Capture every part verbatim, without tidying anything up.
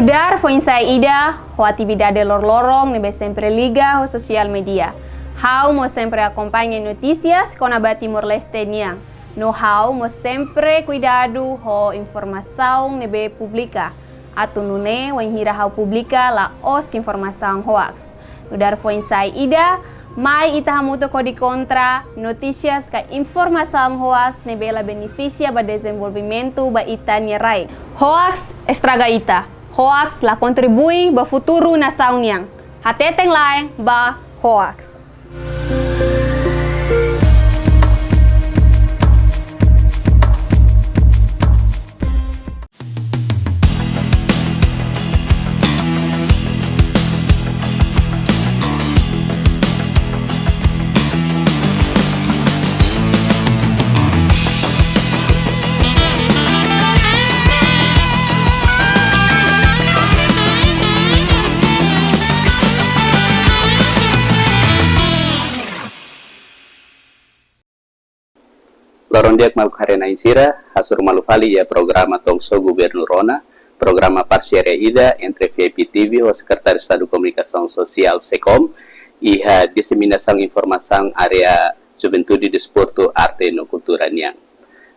Nu'udar foin-sa'e ida, ho atividade loroloron ne'ebé sempre liga ho sosiál media, ha'u mós sempre akompaña notísias kona-ba Timor-Leste nian. No ha'u mós sempre kuidadu ho informasaun ne'ebé publika, atu nune'e wainhira ha'u publika la'ós informasaun hoax. Nu'udar foin-sa'e ida, mai ita hamutuk hodi kontra notísias ka informasaun hoax ne'ebé la benefisia ba dezenvolvimentu ba ita-nia rai. Hoax estraga ita. Hoax la kontribui ba futuru nasaun nian. Hateten laen ba hoax. Loron di'ak maluk haree-na'in sira, hasoru malu fali iha programa Talk Show Governu Rona, programa parseria ida entre V I P T V ho Sekretáriu Estadu Komunikasaun Sosiál SEKOM, iha diseminasaun informasaun área juventude, desportu, arte no kultura nian.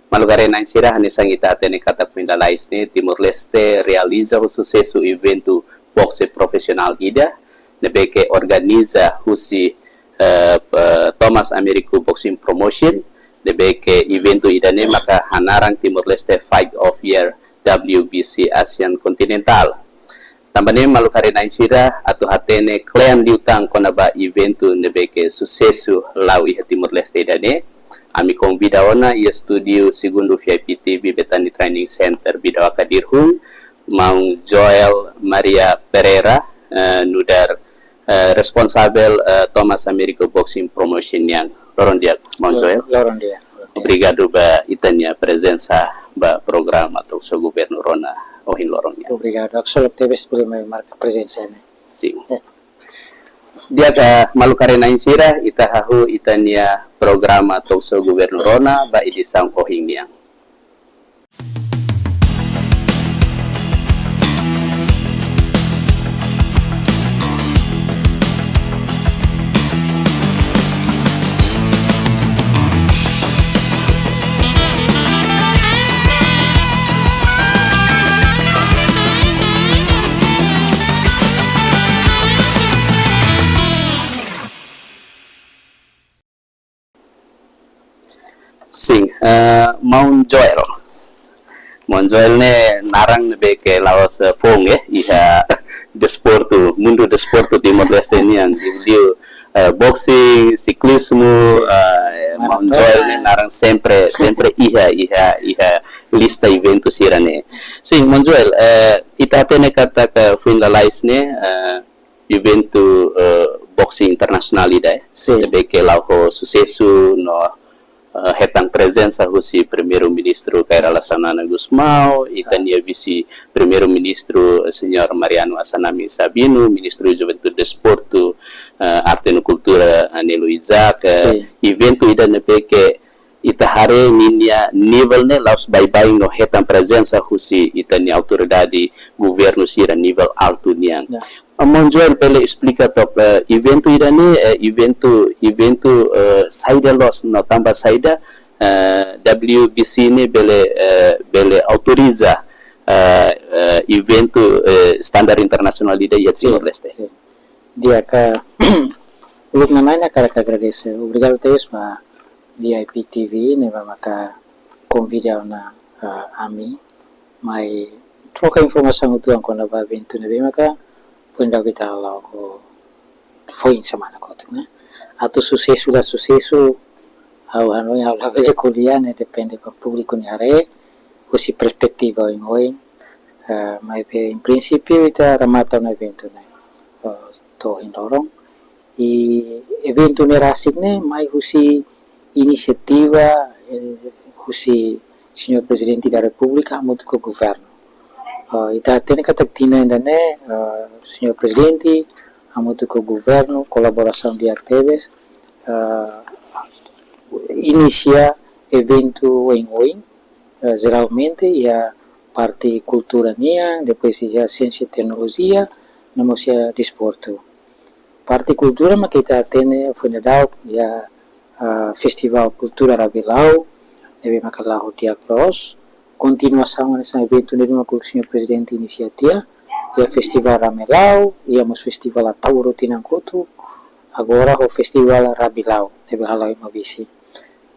Maluk haree-na'in sira, hanesan ita hatene katak foin lalais ne'e Timor-Leste realiza ho susesu eventu boxe profisionál ida, ne'ebé ke organiza husi eh, eh, Thomas Américo Boxing Promotion, ne'ebé ke eventu ida-ne'e maka hanaran Timor-Leste Fight of Year W B C ASEAN Continental. Tanba ne'e maluk haree-na'in sira atu hatene kle'an liután kona-ba eventu ne'ebé ke susesu la'o iha Timor-Leste ida-ne'e, ami konvida ona iha estúdiu segundu V I P T V Bethany Training Center Bidawaka Dirhun, Maun Joel Maria Pereira, eh, nu'udar eh, responsavel, eh, Thomas Américo Boxing Promotion nian. Loron di'ak, Maun Joel. Loron di'ak. Obrigadu ba ita-nia prezensa ba programa Talk Show Governu Rona ohin loron nian. Obrigadu. Ha'u solok tebes bele mai marka prezensa ne'e. Sin. Ya. Di'ak, eh, maluk haree-na'in sira, ita hahú ita-nia programa Talk Show Governu Rona ba edisaun ohin nian. Sin, eh, Maun Joel. Maun Joel ne'e naran ne'ebé ke la'ós, eh, foun, eh, iha desportu, mundu desportu Timor-Leste nian, liuliu, eh, boxing, siklizmu, eh, Maun Joel ne'e naran sempre, sempre iha, iha, iha lista eventu sira-ne'e. Sin, Maun Joel, eh, ita hatene katak foin lalais ne'e, eh, eventu, eh, boxing internasionál ida, eh. Sin. Ne'ebé ke la'o ho susesu no, eh, hetan prezensa husi Primeiru-Ministru Kay Rala Xanana Gusmão, ita-nia Vise-Primeiru-Ministru, eh, Señór Mariano Assanami Sabino, Ministru Juventude, Desportu, eh, Arte no Kultura, Anelo Isaac, eh, sin, eventu ida ne'ebé ke ita haree ninia nivel ne'e la'ós baibain no hetan prezensa husi ita-nia autoridade governu sira nivel altu nian. Ya. Maun Joel bele esplika took, eh, eventu ida-ne'e, eh, eventu, eventu, eh, saida loos no tanba saida, eh, W B C ne'e bele, eh, bele autoriza, eh, eh, eventu, eh, standar internasionál ida iha Timor-Leste. Sin, sin. Di'ak, uluk nanain ha'u hakarak agradese. Obrigadu tebes ba V I P T V ne'ebé maka konvida ona, ah, ami mai troka informasaun uitoan kona-ba eventu ne'ebé maka foin daudauk ita hala'o ho foin semana kotuk ne'e. Atu susesu la susesu, ha'u hanoin ha'u labele ko'alia ne'e depende ba públiku nia haree, husi perspetiva oioin, eh, maibé em princípio ita remata ona eventu ne'e, eh, to'o ohin loron. I eventu ne'e rasik ne'e mai husi inisiativa, eh, husi Señór Prezidente da Repúblika hamutuk ho governu. Eh, ita hatene katak tinan ida-ne'e, eh, Señór Prezidente hamutuk ho governu, kolaborasaun di'ak tebes, eh, inisia eventu oioin, eh, jeralmente iha parte kultura nian, depois iha siénsia teknolojia, no mós iha desportu. Parte kultura mak ita hatene foin daudauk iha, ah, Festival Kultura Rabilau, ne'ebé maka la'o di'ak loos, kontinuasaun hanesan eventu ne'ebé maka señór Prezidente inisia tiha, iha Festival Ramelau, iha mós Festival Ataúro tinan kotuk, agora ho Festival Rabilau, ne'ebé hala'o iha Maubisse.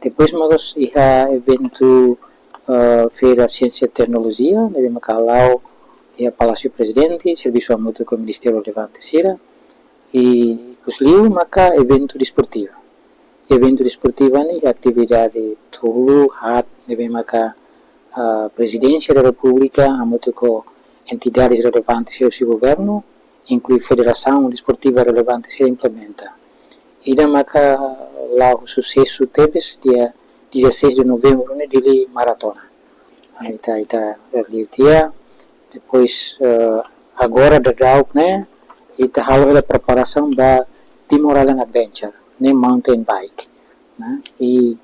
Depois mós iha eventu, eh, Feira Siénsia Teknolojia, ne'ebé maka hala'o iha Palásiu Prezidente, servisu hamutuk ho ministériu relevante sira, i ikus liu maka eventu desportiva. Eventu desportiva ne'e atividade tolu haat ne'ebé maka, ah, Prezidénsia da Repúblika hamutuk ho entidades relevantes husi governu, inklui federasaun desportiva relevante sira implementa. Ida maka la'o susesu tebes dia dezasseis de novembro ne'e Dili Maratona. Ah, ita, ita liu tiha, depois, eh, agora daudauk ne'e, ita halo hela preparasaun ba Timor Island Adventure, ne'e mountain bike, ne'e. I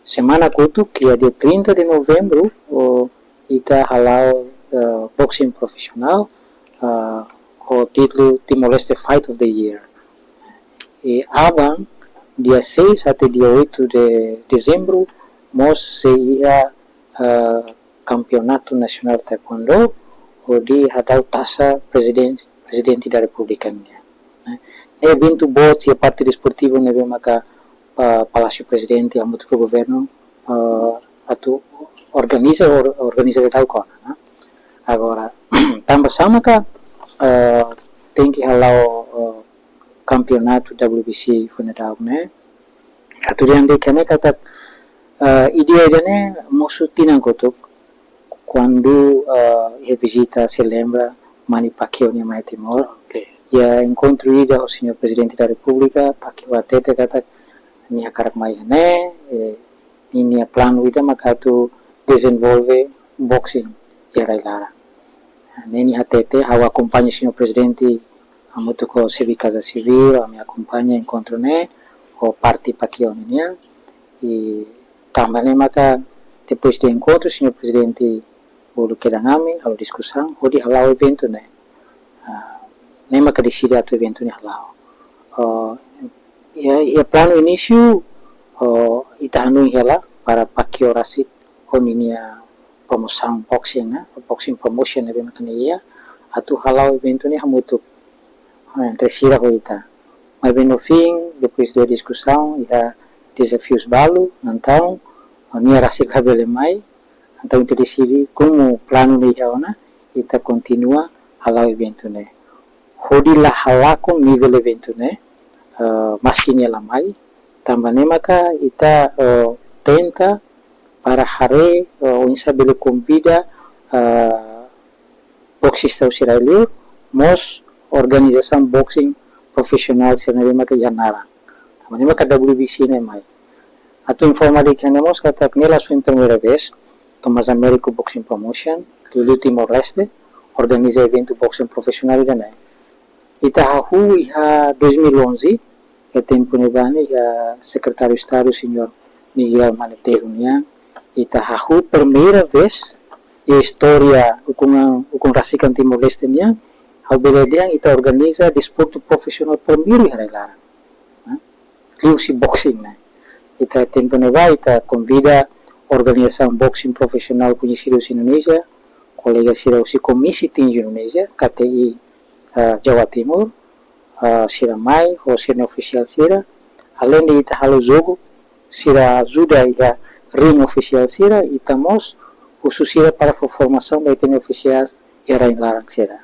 semana kotuk, iha dia trinta de novembro, o, ita hala'o, eh, boxing profisionál, eh, ho títulu Timor-Leste Fight of the Year. I aban, dia seis até dia oito de dezembro, mós sei iha, eh, Kampeonatu Nasionál Taekwondo, hodi hadau taxa Preziden-, Prezidente da Repúblika nian, ne'e. Ne'e eventu boot iha parte desportivu ne'ebé maka, ah, Palásiu Prezidente hamutuk ho governu, ah, atu organiza, or-, organiza daudauk ona, ne'e. Agora, tanba sá maka, ah, tenke hala'o, ah, kampeonatu W B C foin daudauk ne'e? Atu dehan de'it katak, eh, ideia ida-ne'e mosu tinan kotuk, kuandu, eh, iha vizita, se lembra, Manny Pacquiao nia mai Timor. Oke. Iha enkontru ida ho señór Prezidente da Repúblika, Pacquiao hatete katak nia hakarak mai ne'e, eh, ninia planu ida maka atu dezenvolve boxing iha rai-laran. Ne'e nia hatete, ha'u akompaña señór Prezidente hamutuk ho xefe Kaza Sivíl, ami akompaña enkontru ne'e, ho parte Pacquiao nian. I tanba ne'e maka, depois de enkontru, señór Prezidente bolu kedan ami, halo diskusaun, hodi hala'o eventu ne'e. Ah, ne'e maka deside atu eventu ne'e hala'o. Oh, iha, iha planu inísiu, oh, ita hanoin hela para Pacquiao rasik ho ninia promosaun boxing, ne'e, boxing promotion ne'ebé maka nia iha, atu hala'o eventu ne'e hamutuk, eh, entre sira ho ita. Maibé no fim, depois de diskusaun, iha dezafius balu, entaun, nia rasik labele mai, entaun ita deside, komu planu ne'e iha ona, ita kontinua hala'o eventu ne'e. Hodi la halakon nivel eventu ne'e, eh, maski nia la mai, tanba ne'e maka ita, eh, tenta para haree, eh, oinsá bele konvida, eh, boxista husi rai-liur, mós organizasaun boxing profisionál sira ne'ebé maka iha naran. Tanba ne'e maka W B C ne'e mai. Atu informa de'it iha ne'e mós katak ne'e la foin primeira vez, Tomás Américo Boxing Promotion, liuliu Timor-Leste, organiza eventu boxing profisionál ida-ne'e. Ita hahú iha dois mil e onze, iha tempu ne'ebá ne'e, iha Sekretáriu Estadu, señór Miguel Manetelu nian, ita hahú primeira vez iha istória ukun an, ukun rasik an Timor-Leste nian, ha'u bele dehan ita organiza desportu profisionál primeiru iha rai-laran, ne'e? Liuhusi boxing, ne'e. Ita tempu ne'ebá, ita konvida organizasaun boxing profisionál koñesidu husi Indonézia, kolega sira husi Komisi Tinju Indonézia, K T I, eh, Jawa Timur, eh, sira mai, ho sira-nia ofisiál sira. Aleinde ita halo jogu, sira ajuda iha ring ofisiál sira, ita mós husu sira para fó formasaun ba ita-nia ofisiál iha rai-laran sira,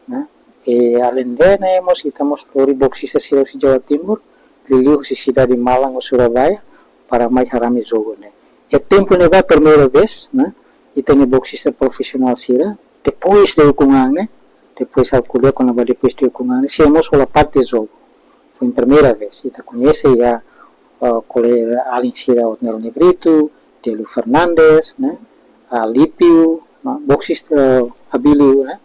ne'e? I aleinde ne'e mós ita mós lori boxista sira husi Jawa Timur, liuliu husi sidade Malang ho Surabaya, para mai harame jogu ne'e. Iha tempu ne'ebá primeira vez, ne'e, ita-nia boxista profisionál sira, depois de ukun an ne'e, depois ha'u ko'alia kona-ba depois de ukun an ne'e, sira mós hola parte jogu. Foin primeira vez, ita koñese iha, ah, kolega alin sira Otniel Negrito, Delio Fernandes, ne'e, ah, Lípio, ne'e, boxista, ah, Abílio, ne'e,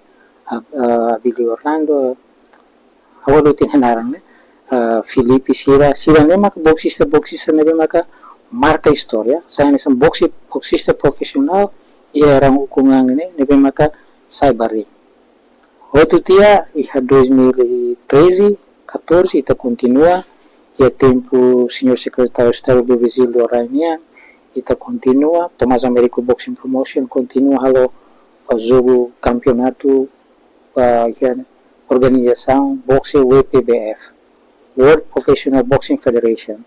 ah, ah, Abílio Orlando, ha'u ladún hatene naran, ne'e, ah, Filipe sira, sira ne'e maka boxista, boxista ne'ebé maka marka istória, sai hanesan boxi-, boxista profisionál iha raan ukun an ne'e, ne'ebé maka sai ba ring. Hotu tiha iha dois mil e treze, catorze, ita kontinua, iha tempu señór Sekretáriu Estadu Leovizildo Rai nian, ita kontinua, Tomás Américo Boxing Promotion kontinua halo, ah, jogu kampeonatu, ah, iha organizasaun boxe W P B F, World Professional Boxing Federation.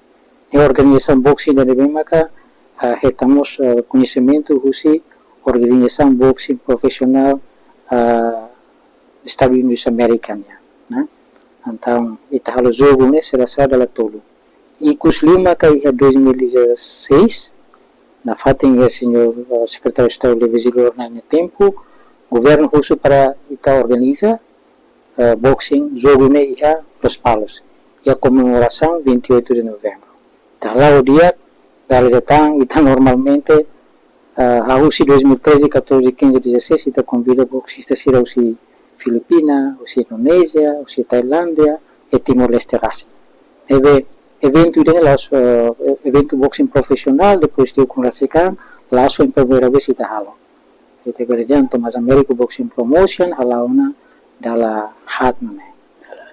Ne'e organizasaun boxing ida ne'ebé maka, ah, hetan mós, ah, koñesimentu husi organizasaun boxing profisionál, ah, Estadu Unidus Amérika nian, ne'e? Entaun, ita halo jogu ne'e sira sá dala tolu. Ikus liu maka iha dois mil e dezasseis, nafatin iha señór, eh, Sekretáriu Estadu Leovizildo Rai nia tempu, governu husu para ita organiza, eh, boxing, jogu ne'e iha Lospalos, iha komemorasaun vinte e oito de Novembro. Ita hala'o di'ak, dala ida tan, ita normalmente, ah, hahú husi dois mil e treze, catorze, quinze, dezasseis, ita konvida boxista sira husi Filipina, husi Indonézia, husi Tailándia, i Timor-Leste rasik. Ne'ebé eventu ida-ne'e la'ós, ah, eventu boxing profisionál, depois de ukun rasik an, la'ós foin primeira vez ita halo. Ita bele dehan Tomás Américo Boxing Promotion hala'o ona dala haat ne'e.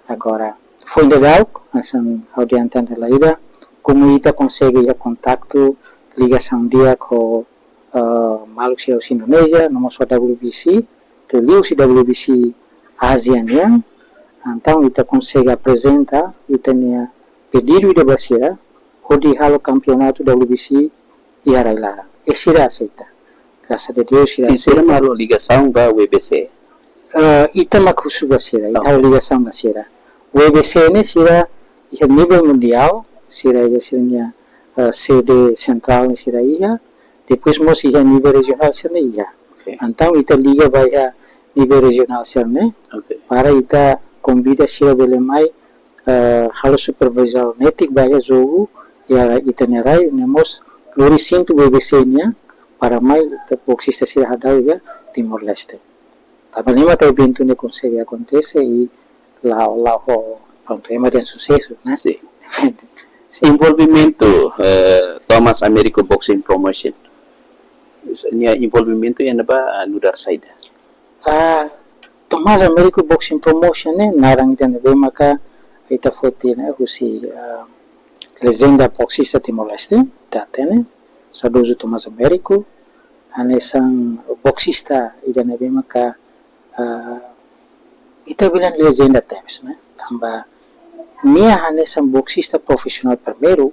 Agora, foin daudauk, hanesan ha'u dehan tan dala ida, komu ita konsege iha kontaktu, ligasaun di'ak ho, eh, maluk sira husi Indonézia, no mós ho W B C, liuliu husi W B C Ázia nian, entaun ita konsege aprezenta ita-nia pedidu ida ba sira, hodi halo kampeonatu W B C iha rai-laran. I sira aseita. Grasas a Deus, sira aseita. I sira mak halo ligasaun ba W B C? Eh, ita mak husu ba sira, ita halo ligasaun ba sira. W B C ne'e sira iha nivel mundiál, sira iha sira-nia, eh, sede sentrál ne'e sira iha, depois mós iha nivel rejionál sira-ne'e iha. Ok. Entaun ita liga ba iha nivel rejionál sira-ne'e, ok, para ita konvida sira bele mai, eh, halo supervizaun netik ba iha jogu iha ita-nia rai, no mós lori sintu W B C nian, para mai ita boxista sira hadau iha Timor-Leste. Tanba ne'e maka eventu ne'e konsege akontese i la'o, la'o ho, prontu, ema dehan susesu, ne'e? Sin. Sin. Envolvimentu, eh, Tomás Américo Boxing Promotion. Nia envolvimentu iha ne'ebá, ah, nu'udar saida? Ah, Tomás Américo Boxing Promotion ne'e naran ida ne'ebé maka ita foti ne'e husi, ah, lejenda boxista Timor-Leste, ita hatene, saudozu Tomás Américo, hanesan boxista ida ne'ebé maka, ah, ita bele dehan lejenda tebes, ne'e? Tanba nia hanesan boxista profisionál primeiru,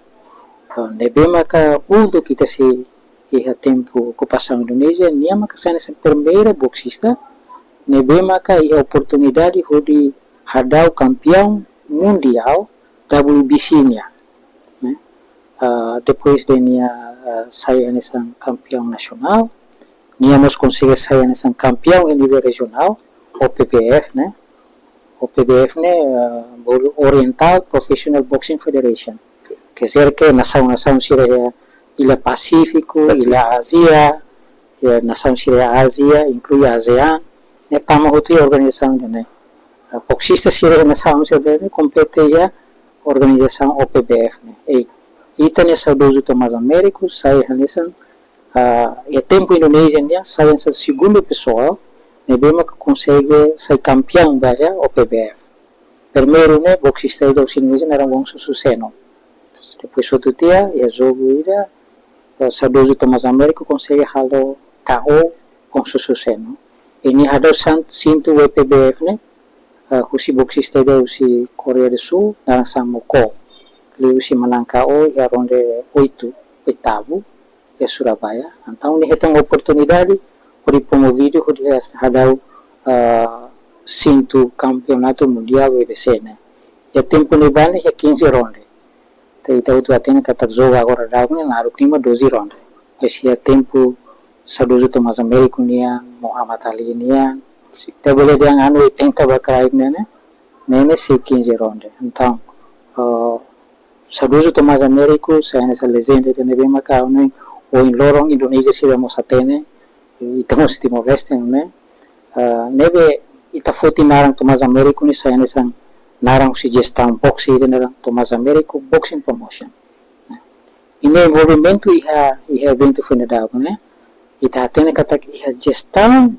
ah, ne'ebé maka uluk ita sei iha tempu okupasaun Indonézia, nia maka sai hanesan primeira boxista ne'ebé maka iha oportunidade hodi hadau kampeaun mundiál W B C nian, ne'e? Ah, depois de nia, ah, sai hanesan kampeaun nasionál, nia mós konsege sai hanesan kampeaun iha nivel rejionál, O P B F, ne'e? O P B F ne'e, ah, bolu Oriental Professional Boxing Federation. Quer dizer que nasaun-nasaun sira iha Ilha Pasífiku, Pasífiku, Ilha Ázia, iha nasaun sira iha Ázia, inklui ASEAN, ne'e tama hotu iha organizasaun ida-ne'e. Ah, boxista sira iha nasaun sira ne'e kompete iha organizasaun O P B F ne'e. I ita-nia saudozu Tomás Américo sai hanesan, ah, iha tempu Indonézia nian, sai hanesan segunda pesoa ne'ebé maka konsege sai kampeaun ba iha O P B F. Primeiru ne'e boxista ida husi Indonézia naran Wong Susu Seno. Depois hotu tiha, iha jogu ida, eh, saudozu Tomás Américo konsege halo K O Wong Susu Seno. I nia hadau san-, sintu W P B F ne'e, eh, husi boxista ida husi Koreia do Sul, naran Sang Mo Ko. Liuhusi manán K O iha ronde oito, oitavu, iha Surabaya. Entaun nia hetan oportunidade hodi promovidu, hodi has-, hadau, ah, sintu kampeonatu mundiál W B C ne'e. Iha tempu ne'ebá ne'e iha quinze ronde. Ita, ita hotu hatene katak jogu agora daudaun ne'e naruk liu mak doze ronde. Mas iha tempu saudozu Tomás Américo nian, Muhammad Ali nian, ita bele dehan anu oitenta ba kraik ne'e, ne'e, ne'e sei quinze ronde. Entaun, ah, saudozu Tomás Américo sai hanesan lejenda ida ne'ebé maka ohin, ohin loron Indonézia sira mós hatene, ita mós Timor-Leste, ne'e? Ah, ne'ebé ita foti naran Tomás Américo ne'e sai hanesan naran husi jestaun boxe ida naran Tomás Américo Boxing Promotion. I nia envolvimentu iha, iha eventu foin daudauk ne'e, Ita hatene katak iha jestaun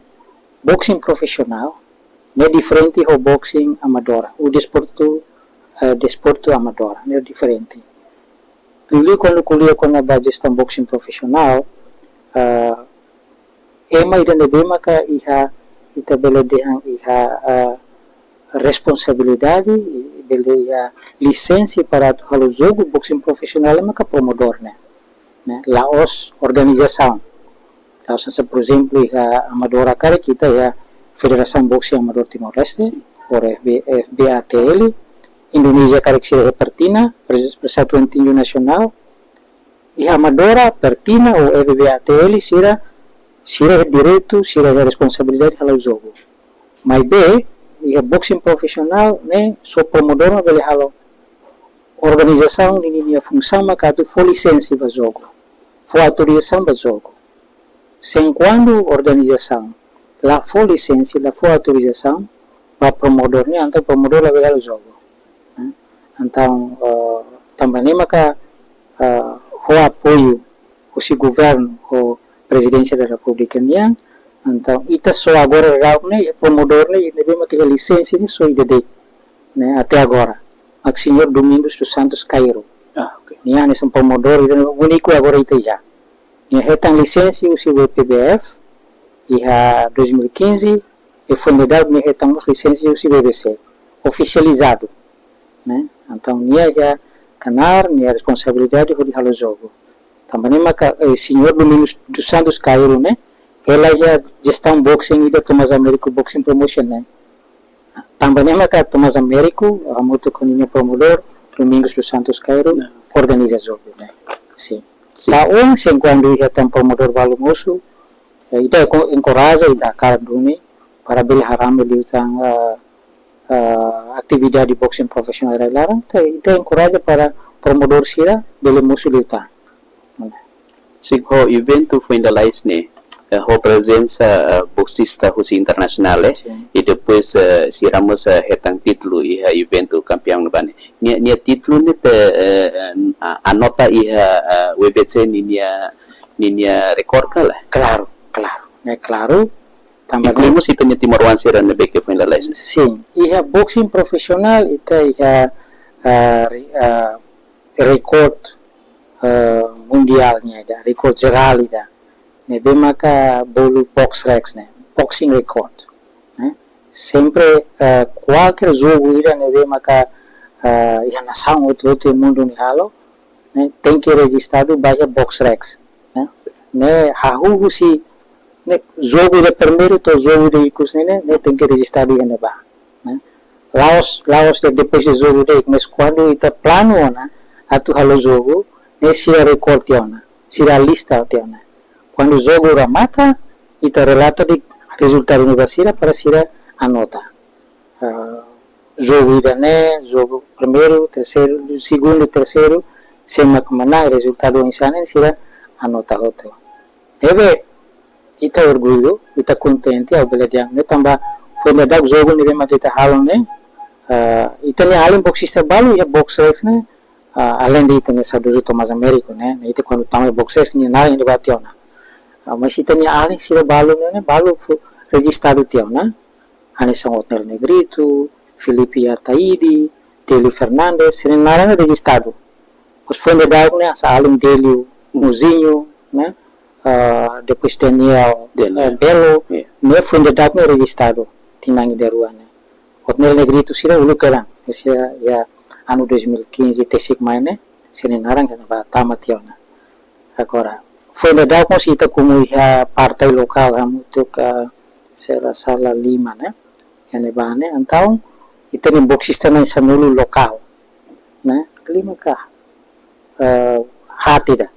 boxing profisionál ne'e diferente ho boxing amadora, ou desportu, eh, desportu amadora, ne'e diferente. Liuliu kuandu ko'alia kona-ba jestaun boxing profisionál, eh, ema ida ne'ebé maka iha, ita bele dehan iha, eh, responsabilidade, bele iha lisensa para atu halo jogu boxing profisionál, maka promodór ne'e, ne'e, la'ós organizasaun. La'ós hanesan, por ezemplu, iha amadora karik ita iha Federasaun Boxing Amadór Timor-Leste, Sin. Ou F B, F B A T L, Indonézia karik sira iha Pertina, Pers-, Persatuan Tinju Nasionál, iha amadora, Pertina ou F B A T L, sira, sira iha direitu, sira iha responsabilidade halo jogu. Maibé, iha boxing profisionál ne'e só promodór mak bele halo. Organizasaun ninia funsaun maka atu fó lisensa ba jogu, fó autorizasaun ba jogu. Se enkuantu organizasaun la fó lisensa, la fó autorizasaun ba promodór ne'e, entaun promodór labele halo jogu. Ne'e? Entaun, eh, tanba ne'e maka, eh, ho apoiu husi governu, ho Prezidénsia da Repúblika nian, entaun ita só agora daudaun ne'e promodór ne'e ne'ebé maka iha lisensa ne'e só ida de'it, ne'e, até agora. Mak Señór Domingos dos Santos Cairo. Ah, ok. Nia hanesan promodór ida úniku agora ita iha. Nia hetan lisensa husi W P B F iha dois mil e quinze, i foin daudaun nia hetan mós lisensa husi B B C, ofisializadu, ne'e? Entaun nia iha knaar, nia responsabilidade hodi halo jogu. Tanba ne'e maka, eh, Señór Domingos dos Santos Cairo ne'e, hela iha jestaun boxing ida Tomás Américo Boxing Promotion ne'e. Tanba ne'e maka Tomás Américo, hamutuk ho ninia promodór, Domingos dos Santos Cairo, Nah. organiza jogu ne'e. Sin. Sin. Tan ne'e, se enkuantu iha tan promodór balu mosu, eh, ita enko-, enkoraja, ita hakarak duni, para bele harame liután, eh, eh, atividade boxing profisionál iha rai-laran, ita, ita enkoraja para promodór sira bele mosu liután. Sin, ho eventu foin lalais ne'e, eh, ho prezensa, eh, boksista husi internasionál, eh, Sin. i depois, eh, sira mós, eh, hetan títulu iha eventu kampiaun ne'ebá ne'e. Nia, nia títulu ne'e ita, eh, eh, a-, anota iha, eh, W B C ninia, ninia rekord ka lae? Klaru, klaru. Ne'e klaru. Tanba Inklui ne'e mós ita-nia timoroan sira ne'ebé ke foin lalais. Sin, iha boxing profisionál ita iha, ah, re-, ah, rekord, ah, mundiál nian ida, rekord jerál ida. Ne'ebé maka bolu Boxrec ne'e, boxing record, ne'e? Sempre, ah, kualkér jogu ida ne'ebé maka, ah, iha nasaun hotu-hotu iha mundu ne'e halo, ne'e, tenke rejistadu ba iha Boxrec, ne'e? Ne'e hahú husi, ne'e, jogu ida primeiru to'o jogu ida ikus ne'e, ne'e, ne'e tenke rejistadu iha ne'ebá, ne'e? La'ós, la'ós de-, depois de jogu de'it, mas kuandu ita planu ona atu halo jogu, ne'e sira rekord tiha ona, sira lista tiha ona. Kuandu jogu remata, ita relata de'it rezultadu ne'e ba sira para sira anota. Ah, jogu ida-ne'e, jogu primeiru, terseiru, segundu, terseiru, sé mak manán, rezultadu oinsá ne'e sira anota hotu. Ne'ebé, ita orgullu, ita kontente, ha'u bele dehan ne'e tanba foin daudauk jogu ne'ebé mak ita halo ne'e, ah, ita-nia alin boksista balu iha Boxrec ne'e, ah, aleinde ita-nia saudozu Tomás Américo ne'e, ne'e ita kuandu tama iha Boxrec nia naran ne'ebá tiha ona. Ah, mas ita-nia alin sira balu ne'e, ne'e balu fó rejistadu tiha ona. Hanesan Otniel Negrito, Filipe Ataide, Delio Fernandes, sira-nia naran rejistadu. Depois foin daudauk ne'e hanesan alin Delio Mozinho, ne'e? Ah, depois Daniel, Daniel. eh, Belo, Yeah. ne'e foin daudauk ne'e rejistadu tinan ida rua ne'e. Otniel Negrito sira uluk kedan, sira iha anu dois mil e quinze tesik mai ne'e, sira-nia naran iha ne'ebá tama tiha ona. Agora, foin daudauk mós ita komu iha partai lokál, hamutuk, ah, se la sala lima, ne'e? Iha ne'ebá ne'e, entaun, ita-nia boksista na'in sanulu lokál, ne'e? Lima ka, eh, haat ida.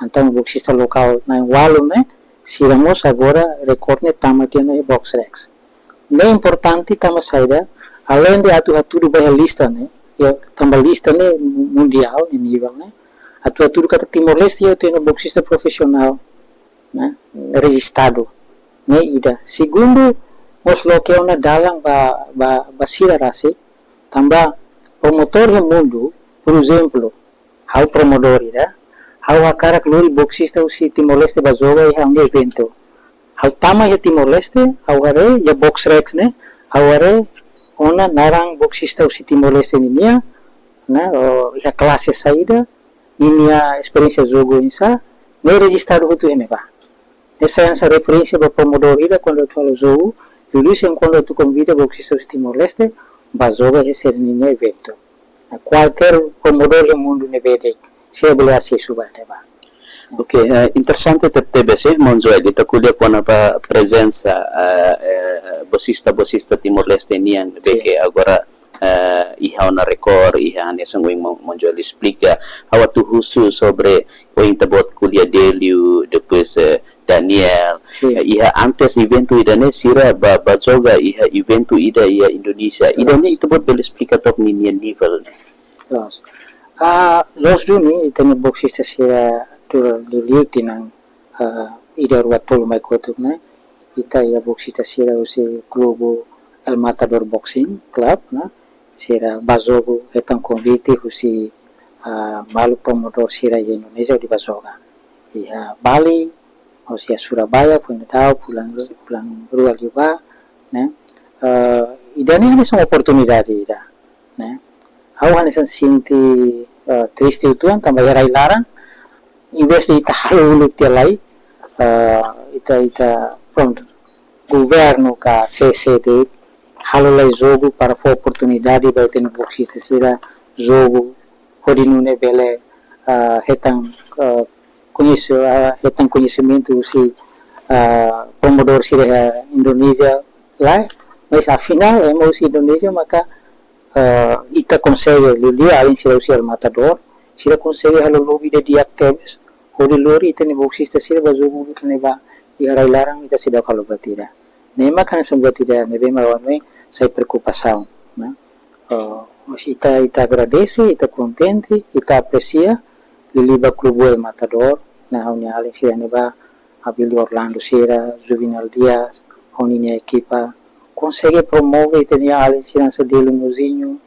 Entaun, boksista lokál na'in ualu ne'e, sira mós agora rekord ne'e tama tiha ona iha Boxrec. Ne'e importante tanba saida, aleinde atu hatudu ba iha lista ne'e, iha tanba lista ne'e mundiál, ne'e nivel ne'e, atu hatudu katak Timor-Leste iha tiha ona boksista profisionál, ne'e, rejistadu. Ne'e ida. Segundu, mós loke ona dalan ba, ba, ba sira rasik, tanba promotór iha mundu, por ezemplu, ha'u promodór ida, Ha'u hakarak lori boksista husi Timor-Leste ba joga iha ha'u-nia eventu. Ha'u tama iha Timor-Leste, ha'u haree iha box rec ne'e, ha'u haree ona naran boksista husi Timor-Leste ninian, ne'e, iha klase saida, ninia esperiénsia jogu oinsá, ne'e rejistadu hotu iha ne'ebá. Ne'e sai hanesan referénsia ba promodór ida kuandu atu halo jogu, liuliu se kuandu atu konvida boksista husi Timor-Leste ba joga iha sira-nia eventu. Kualkér promodór iha mundu ne'ebé de'it, sira bele asesu ba ne'ebá. Ok, eh, interesante tebetebes, eh, maun Joel, ita ko'alia kona-ba prezensa, eh, eh, boksista, boksista Timor-Leste nian, ne'ebé ke agora, eh, iha ona rekor, iha hanesan ohin maun, maun Joel esplika, ha'u atu husu sobre ohin ita-boot ko'alia Delio, depois, eh, Daniel, eh, iha antes eventu ida-ne'e sira ba, ba joga iha eventu ida iha Indonézia. Ida-ne'e ita-boot bele esplika took ninia nivel? Loos. Ah, loos duni, ita-nia boksista sira tuir liuliu tinan, ah, ida rua tolu mai kotuk ne'e, ita iha boksista sira husi klubu El Matador Boxing Club ne'e, sira ba jogu hetan konvite husi, ah, maluk promodór sira iha Indonézia hodi ba joga. Iha Bali, husi iha Surabaya, foin daudauk fulan, fulan rua liubá, ne'e. Ah, ida-ne'e hanesan oportunidade ida, ne'e. Ha'u hanesan sente, eh, triste uitoan tanba iha rai-laran, envezde ita halo uluk tiha lai, eh, ita, ita, prontu, governu ka C C D halo lai jogu para fó oportunidade ba ita-nia boksista sira jogu hodi nune'e bele, eh, hetan, eh, koñese, eh, hetan koñesimentu husi, eh, promodór sira iha Indonézia lae, mas afinál ema husi Indonézia maka, eh, ita konsege, liuliu alin sira husi El Matador, sira konsege halo lobby di'ak tebes hodi lori ita-nia boksista sira ba jogu uluk ne'ebá iha rai-laran, ita seidauk halo buat ida. Ne'e mak hanesan buat ida ne'ebé mak ha'u hanoin sai preokupasaun, ne'e. Eh, mas ita, ita agradese, ita kontente, ita apresia, liuliu ba klubu El Matador, ne'e, ha'u-nia alin sira ne'ebá, Abílio Orlando sira, Juvenal Dias, ho ninia ekipa, konsege promove ita-nia alin sira hanesan Delio Mozinho,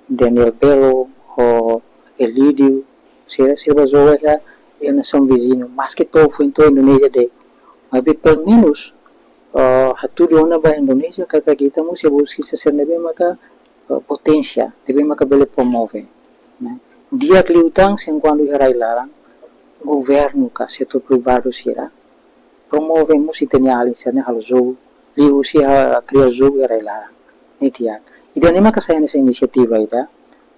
Daniel Belo, ho Elídio, sira, sira ba joga iha, iha nasaun viziñu, maske to'o foin to'o Indonézia de'it. Maibé pelumenus, eh, hatudu ona ba Indonézia katak ita mós iha boksista sira ne'ebé maka, eh, poténsia, ne'ebé maka bele promove, ne'e. Di'ak liután se kuandu iha rai-laran, governu ka setór privadu sira promove mós ita-nia alin sira-ne'e halo jogu, liuhusi ha-, kria jogu iha rai-laran. Ne'e di'ak. Ida-ne'e maka sai hanesan inisiativa ida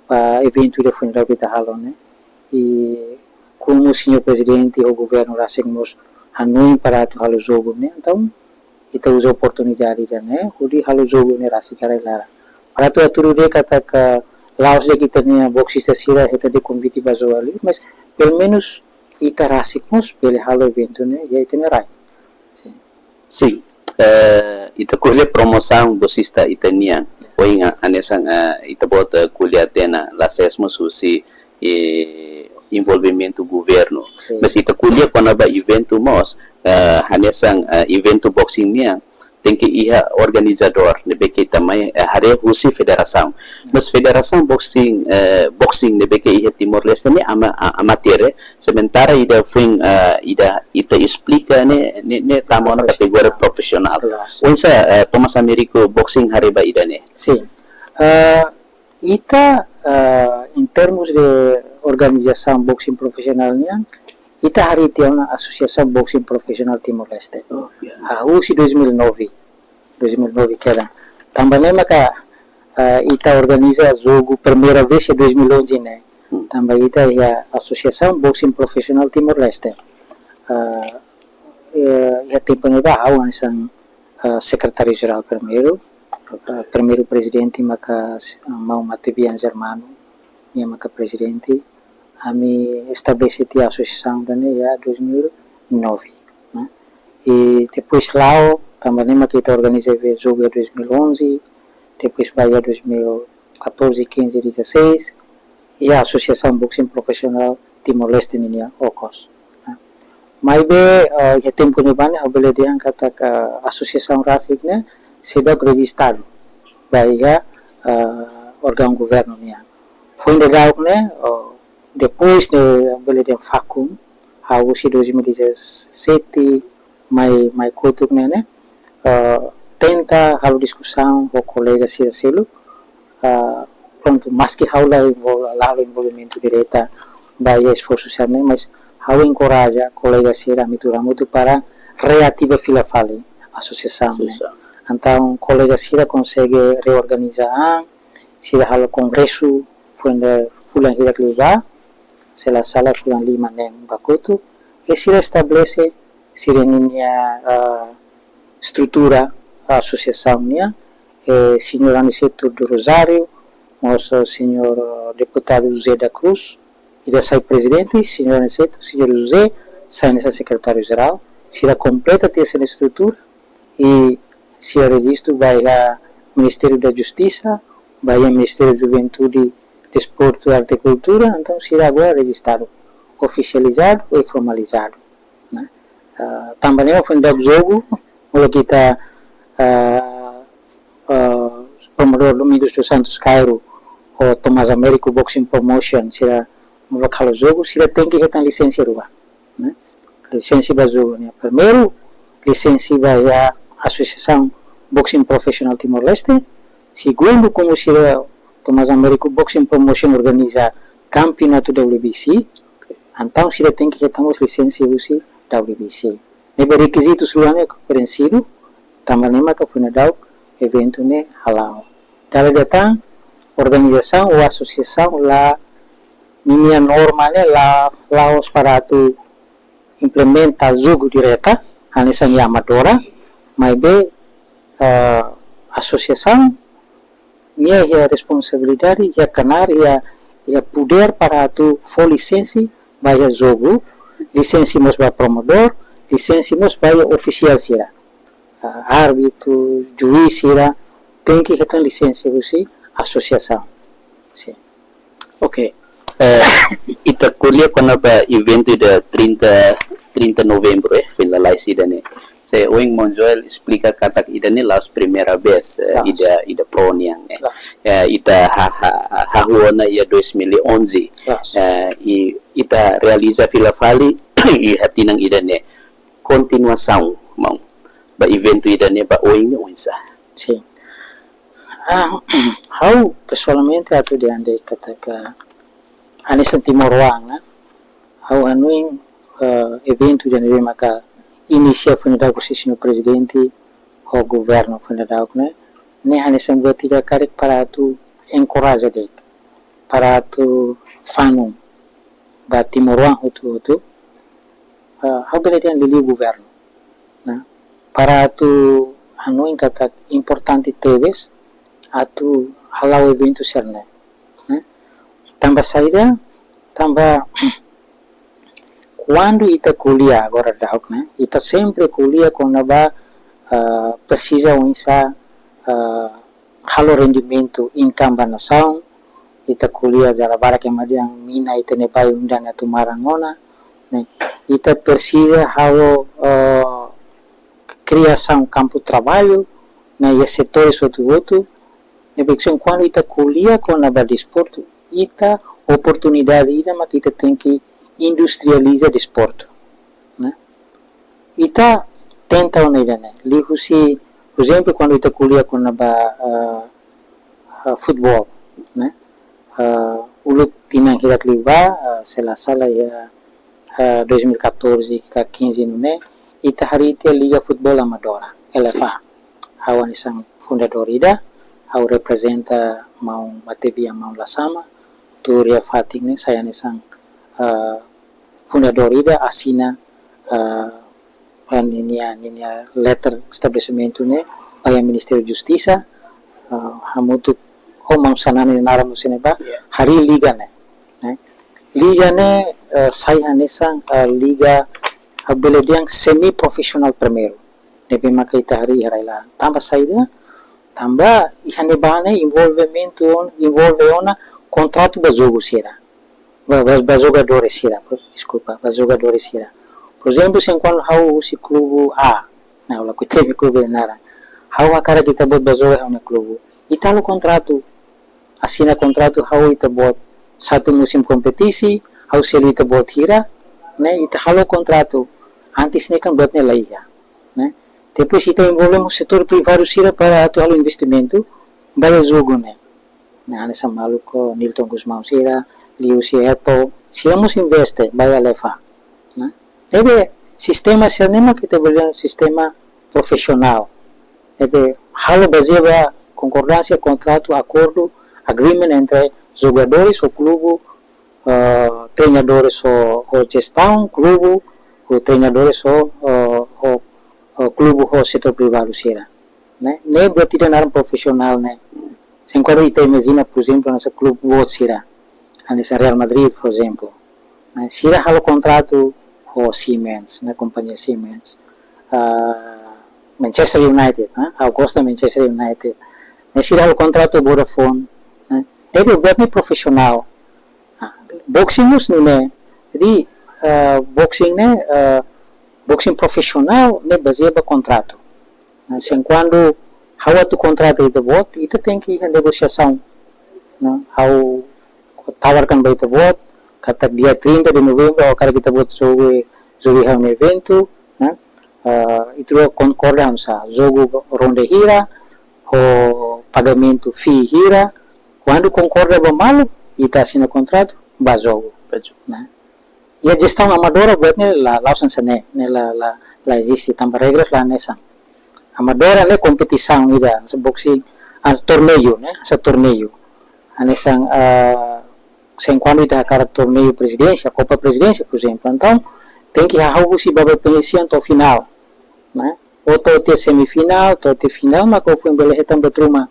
ba eventu ida foin daudauk ita halo ne'e. I komu señór prezidente ho governu rasik mós hanoin para atu halo jogu ne'e, entaun ita uza oportunidade ida-ne'e hodi halo jogu ne'e rasik iha rai-laran. Para atu hatudu de'it katak la'ós de'it ita-nia boksista sira hetan de'it konvite ba joga liu, mas pelumenus ita rasik mós bele halo eventu ne'e iha ita-nia rai. Sin. Sin. Eh, ita ko'alia promosaun boksista ita-nian. Ohin hanesan, eh, ita-boot, eh, ko'alia tiha ona, la sees mós husi, eh, envolvimentu governu. Sin. Mas ita ko'alia kona-ba eventu mós, eh, hanesan, eh, eventu boxing nian tenke iha organizadór, ne'ebé ke ita mai, eh, haree husi federasaun. Mas federasaun boxing, eh, boxing ne'ebé ke iha Timor-Leste ne'e ama-, a-, amateur, eh, sementara ida foin, eh, ida ita esplika ne'e, ne'e, ne'e tama ona kategoria profisionál. Oinsá, eh, Thomas Américo Boxing haree ba ida-ne'e? Sin. Eh, ita, eh, em termos de organizasaun boxing profisionál nian, ita haree tiha ona Asosiasaun Boxing Profisionál Timor-Leste. Hahú husi dois mil e nove, dois mil e nove kedan. Tanba ne'e maka, eh, ita organiza jogu primeira vez iha dois mil e onze ne'e. Tanba ita iha Asosiasaun Boxing Profisionál Timor-Leste. Eh, eh, iha tempu ne'ebá ha'u hanesan, eh, sekretáriu jerál primeiru, eh, primeiru prezidente maka, eh, maun Matebian Germano, nia maka prezidente. Ami estabelese tiha asosiasaun ida-ne'e iha dois mil e nove, ne'e. I depois la'o, tanba ne'e maka ita organiza jogu iha dois mil e onze, depois ba iha dois mil e catorze, quinze, dezasseis, iha Asosiasaun Boxing Profisionál Timor-Leste nian, ABPJOT. Maibé, eh, iha tempu ne'ebá ne'e, ha'u bele dehan katak asosiasaun rasik ne'e seidauk rejistadu ba iha, eh, órgaun governu nian. Foin daudauk ne'e, eh, depois de, bele dehan vakum, ha'u husi dois mil e dezassete mai, mai kotuk ne'e, ne'e, ah, tenta halo diskusaun ho kolega sira seluk, ah, prontu, maski ha'u la envol-, la halo envolvimentu direta ba iha esforsu sira ne'e, mas ha'u enkoraja kolega sira ami tuur hamutuk para reativa fila fali asosiasaun ne'e. Asosiasaun. Entaun, kolega sira konsege reorganiza an, sira halo kongresu, foin fulan hirak liubá, se la sala fulan lima ne'e ba kotuk, i sira estabelese sira-nia, ah, estrutura asosiasaun nian, eh, señór Aniceto do Rosário, mós, eh, señór, eh, deputadu José da Cruz, ida sai prezidente, señór Aniceto, señór José, sai hanesan sekretáriu jerál, sira kompleta tiha sira-nia estrutura, i sira rejistu ba iha Ministériu da Justisa, ba iha Ministériu Juventude, Desportu, Arte i Kultura, entaun sira agora rejistadu, ofisializadu i formalizadu, ne'e? Ah, tanba ne'e foin daudauk jogu, molok ita, ah, ah, promodór Domingos dos Santos Cairo ho Tomás Américo Boxing Promotion, sira molok halo jogu, sira tenke hetan lisensa rua, ne'e? Lisensa ba jogu ne'e primeiru, lisensa ba iha Asosiasaun Boxing Profesionál Timor-Leste, segundu, komu sira Tomás Américo Boxing Promotion organiza kampeonatu W B C, entaun sira tenke hetan mós lisensa husi W B C. Ne'ebé rekizitus rua ne'e prenxidu, tanba ne'e maka foin daudauk eventu ne'e hala'o. Dala ida tan, organizasaun ou asosiasaun la, ninia norma ne'e la, la'ós para atu implementa jogu direta, hanesan iha amadora, maibé, ah, asosiasaun nia iha responsabilidade, iha knaar, iha, iha podér para atu fó lisensa ba iha jogu, lisensa mós ba promodór, lisensa mós ba iha ofisiál sira. Ah, árbitru, juís sira, tenke hetan lisensa husi asosiasaun. Sin. Oke. Eh, ita ko'alia kona-ba eventu ida trinta, trinta Novembru, eh, foin lalais ida-ne'e. Se ohin maun Joel esplika katak ida-ne'e la'ós primeira vez, eh, La'ós. ida, ida PRO nian, eh. La'ós. Eh, ita ha, ha, ha, hahú ona iha dois mil e onze. La'ós. Eh, i ita realiza fila fali iha tinan ida-ne'e. Kontinuasaun, maun, ba eventu ida-ne'e ba oin ne'e oinsá? Sin. Ah, ha'u pesoalmente atu dehan de'it katak hanesan timoroan, ne'e? Ha'u hanoin, eh, eventu ida-ne'ebé maka inisia foin daudauk husi señór prezidente ho governu foin daudauk ne'e, ne'e hanesan buat ida karik para atu enkoraja de'it, para atu fanun ba timoroan hotu-hotu, eh, ha'u bele dehan liuliu governu, ne'e? Para atu hanoin katak importante tebes atu hala'o eventu sira-ne'e, ne'e? Tanba saida, tanba kuandu ita ko'alia agora daudauk, ne'e, ita sempre ko'alia kona-ba, eh, presiza oinsá, eh, halo rendimentu, income ba nasaun, ita ko'alia dala barak ema dehan mina ita-nia bainrua atu maran ona, ne'e? Ita presiza halo, eh, kriasaun kampu traballu, ne'e, iha setores hotu-hotu, ne'ebé kuandu ita ko'alia kona-ba desportu, ita oportunidade ida maka ita tenke industrializa desportu, ne'e? Ita tenta ona ida-ne'e. Liuhusi, por ezemplu, kuandu ita ko'alia kona-ba, ah, ah, futeból, ne'e? Ah, uluk tinan hirak liubá, ah, se la sala iha, ah, dois mil e catorze ka quinze ne'e, ita harii tiha Liga Futeból Amadora, L F A. Sin. Ha'u hanesan fundadór ida, ha'u reprezenta maun Matebia, maun Lasama, tuur iha fatin ne'e, sai hanesan, ah, fundadór ida, asina, ah, ninia, ninia letter estabelesimentu ne'e ba iha Ministériu Justisa, ah, hamutuk ho maun Xanana nia naran mós iha ne'ebá, Ya. harii liga ne'e, ne'e? Liga ne'e, ah, sai hanesan, ah, liga, ah, bele dehan semi profisionál primeiru. Ne'ebé maka ita harii iha rai-laran. Tanba saida? Tanba iha ne'ebá ne'e envolvimentu on-, envolve ona kontratu ba jogu sira. Ba, ba, ba jogadores sira, por, deskulpa, ba jogadores sira. Por ezemplu, se kuandu ha'u husi klubu A, ne'e, ha'u lakohi temi klube nia naran. Ha'u hakarak ita-boot ba joga iha ha'u-nia klubu. Ita halo kontratu, asina kontratu ha'u ho ita-boot. Satu musim kompetisi, ha'u selu ita-boot hira, Ne'e, ita halo kontratu antes ne'e kan buat ne'e la iha, ne'e. Depois ita envolve mós setór privadu sira para atu halo investimentu ba iha jogu ne'e. Ne'e, hanesan maluk ho Nilton Gusmão sira, Liu Sieto, sira mós investe ba iha Alefa, ne'e. Ne'ebé sistema sira-ne'e mak ita bele dehan sistema profisionál. Ne'ebé halo bazeia ba konkordánsia, kontratu, akordu, agreement entre jogadores ho klubu, eh, treinadores ho, ho jestaun klubu, ho treinadores ho, ho, ho, ho klubu ho setór privadu sira. Ne'e, ne'e buat ida naran profisionál ne'e. Se enkuandu ita imajina, por ezemplu, hanesan klubu boot sira, hanesan Real Madrid, por ezemplu. Ne'e, sira halo kontratu ho Siemens, ne'e, kompañia Siemens. Ah, Manchester United, ne'e, ha'u gosta Manchester United. Ne'e, sira halo kontratu Vodafone, ne'e. Ne'ebé buat ne'e profisionál. Ah, boxing mós nune'e. Jadi, eh, boxing ne'e, eh, boxing profisionál ne'e bazeia ba kontratu. Ne'e, se enkuandu ha'u atu kontrata ita-boot, ita tenke iha negosiasaun. Ne'e, ha'u tawarkan ba ita-boot, katak dia trinta de novembru, ha'u hakarak ita-boot jogu, jogu iha ha'u-nia eventu, ne'e? Ah, ita-boot konkorda hanesan, jogu ronda hira, ho pagamentu fee hira, kuandu konkorda ba malu, ita asina kontratu, bá jogu. Bá jogu. Ne'e? Iha jestaun amadora buat ne'e la, la'ós hanesan ne'e, ne'e la, la, la eziste, tanba regras la hanesan. Amadora ne'e kompetisaun ida, hanesan boxing, hanesan torneiu, ne'e, hanesan torneiu. Hanesan, ah, se enkuandu ita hakarak torneiu prezidénsia, Kopa Prezidénsia, por ezemplu. Entaun, tenke hahú husi babak penyisihan to'o finál, ne'e? Ou to'o tiha semifinál, to'o tiha finál, mak foin bele hetan buat ruma,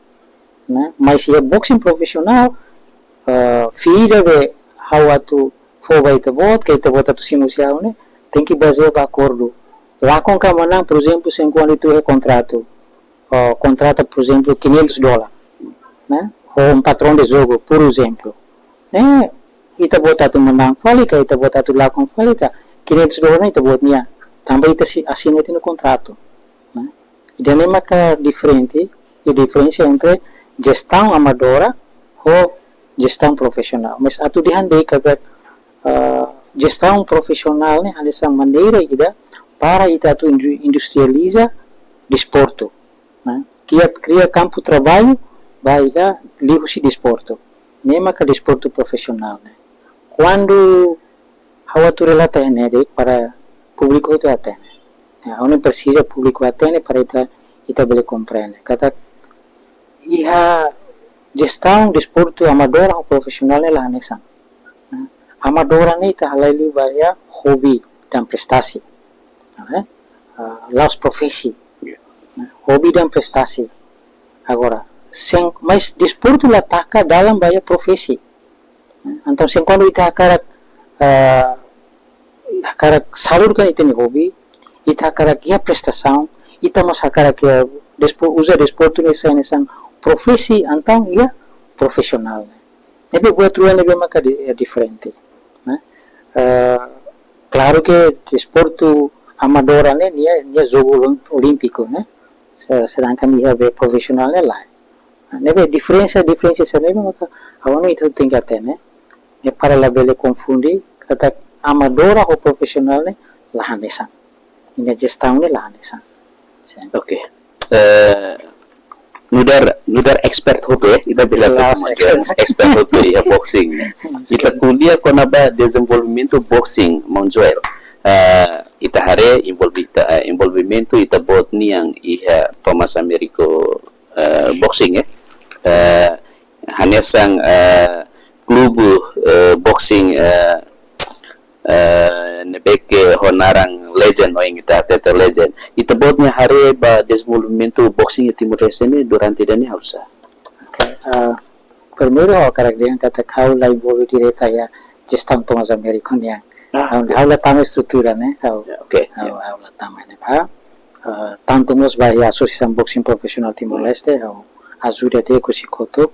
ne'e? Mas iha boxing profisionál, eh, fee ida be ha'u atu fó ba ita-boot, ka ita-boot atu simu husi ha'u ne'e, tenke bazeia ba akordu. Lakon ka manán, por ezemplu, se enkuandu ita iha kontratu, eh, kontrata, por ezemplu, quinhentos dólar, ne'e? Ho empat ronda de jogu, por ezemplu. Ne'e, ita-boot atu manán fali ka, ita-boot atu lakon fali ka, quinhentos dólar ne'e ita-boot nian. Tanba ita sei asina tiha ona kontratu, ne'e? Ida-ne'e maka diferente, i diferensa entre jestaun amadora ho jestaun profisionál. Mas atu dehan de'it katak, ah, jestaun profisionál ne'e hanesan maneira ida para ita atu indu-, industrializa desportu, ne'e? Kria, kria kampu traballu ba ita liuhusi desportu. Ne'e maka desportu profisionál ne'e. Kuandu ha'u atu relata iha ne'e de'it para públiku hotu hatene. Ya, ha'u ne'e presiza públiku hatene para ita, ita bele komprende. Katak iha jestaun desportu amadora ho profisionál ne'e la hanesan. Amadora ne'e ita halai liu ba iha hobi dan prestasi. Eh? Ah, la'ós profesi. Ya. Hobi dan prestasi. Agora, se en-, mas desportu la taka dalan ba iha profesi. Entaun, se enkuandu ita hakarak, eh, hakarak salurkan ita-nia hobi, ita hakarak iha prestasaun, ita mós hakarak iha despo-, uza desportu ne'e sai hanesan profesi, entaun iha profisionál, ne'e? Ne'ebé buat rua ne'ebé maka di-, eh, diferente, ne'e? Eh, klaru ke desportu amadora ne'e, nia, nia jogu olim-, olímpiku, ne'e? Se-, sedangkan iha be profisionál ne'e lae. Ne'ebé diferensa, diferensa sira-ne'e maka ha'u hanoin ita tenke hatene, ne'e, para labele konfunde, katak amadora ho profisionál ne'e la hanesan. Nia jestaun ne'e la hanesan. Sin. Oke. Eh, nu'udar, nu'udar expert hotu, eh, ita bele, la'ós expert, expert hotu iha boxing, ne'e. Ita ko'alia kona-ba dezenvolvimentu boxing, maun Joel. Eh, ita haree envolvi-, ita, eh, envolvimentu ita-boot nian iha Thomas Americo, eh, boxing, eh. Eh, hanesan, eh, klubu, eh, boxing, eh, eh, ne'ebé ke ho naran Legend, no, ita hatete Legend. Ita-boot nia haree ba dezenvolvimentu boxing iha Timor-Leste ne'e durante ida-ne'e halo saida? Oke, eh, primeiru ha'u hakarak dehan katak ha'u la envolve direta iha jestaun Thomas Americo nian. Ah, ha'u, oke. Ha'u la tama estrutura, ne'e? Ha'u, ya, oke, ha'u, ya. Ha'u la tama ne'ebá. Eh, tantu mós ba iha Asosiasaun Boxing Profisionál Timor-Leste, ha'u ajuda de'it husi kotuk,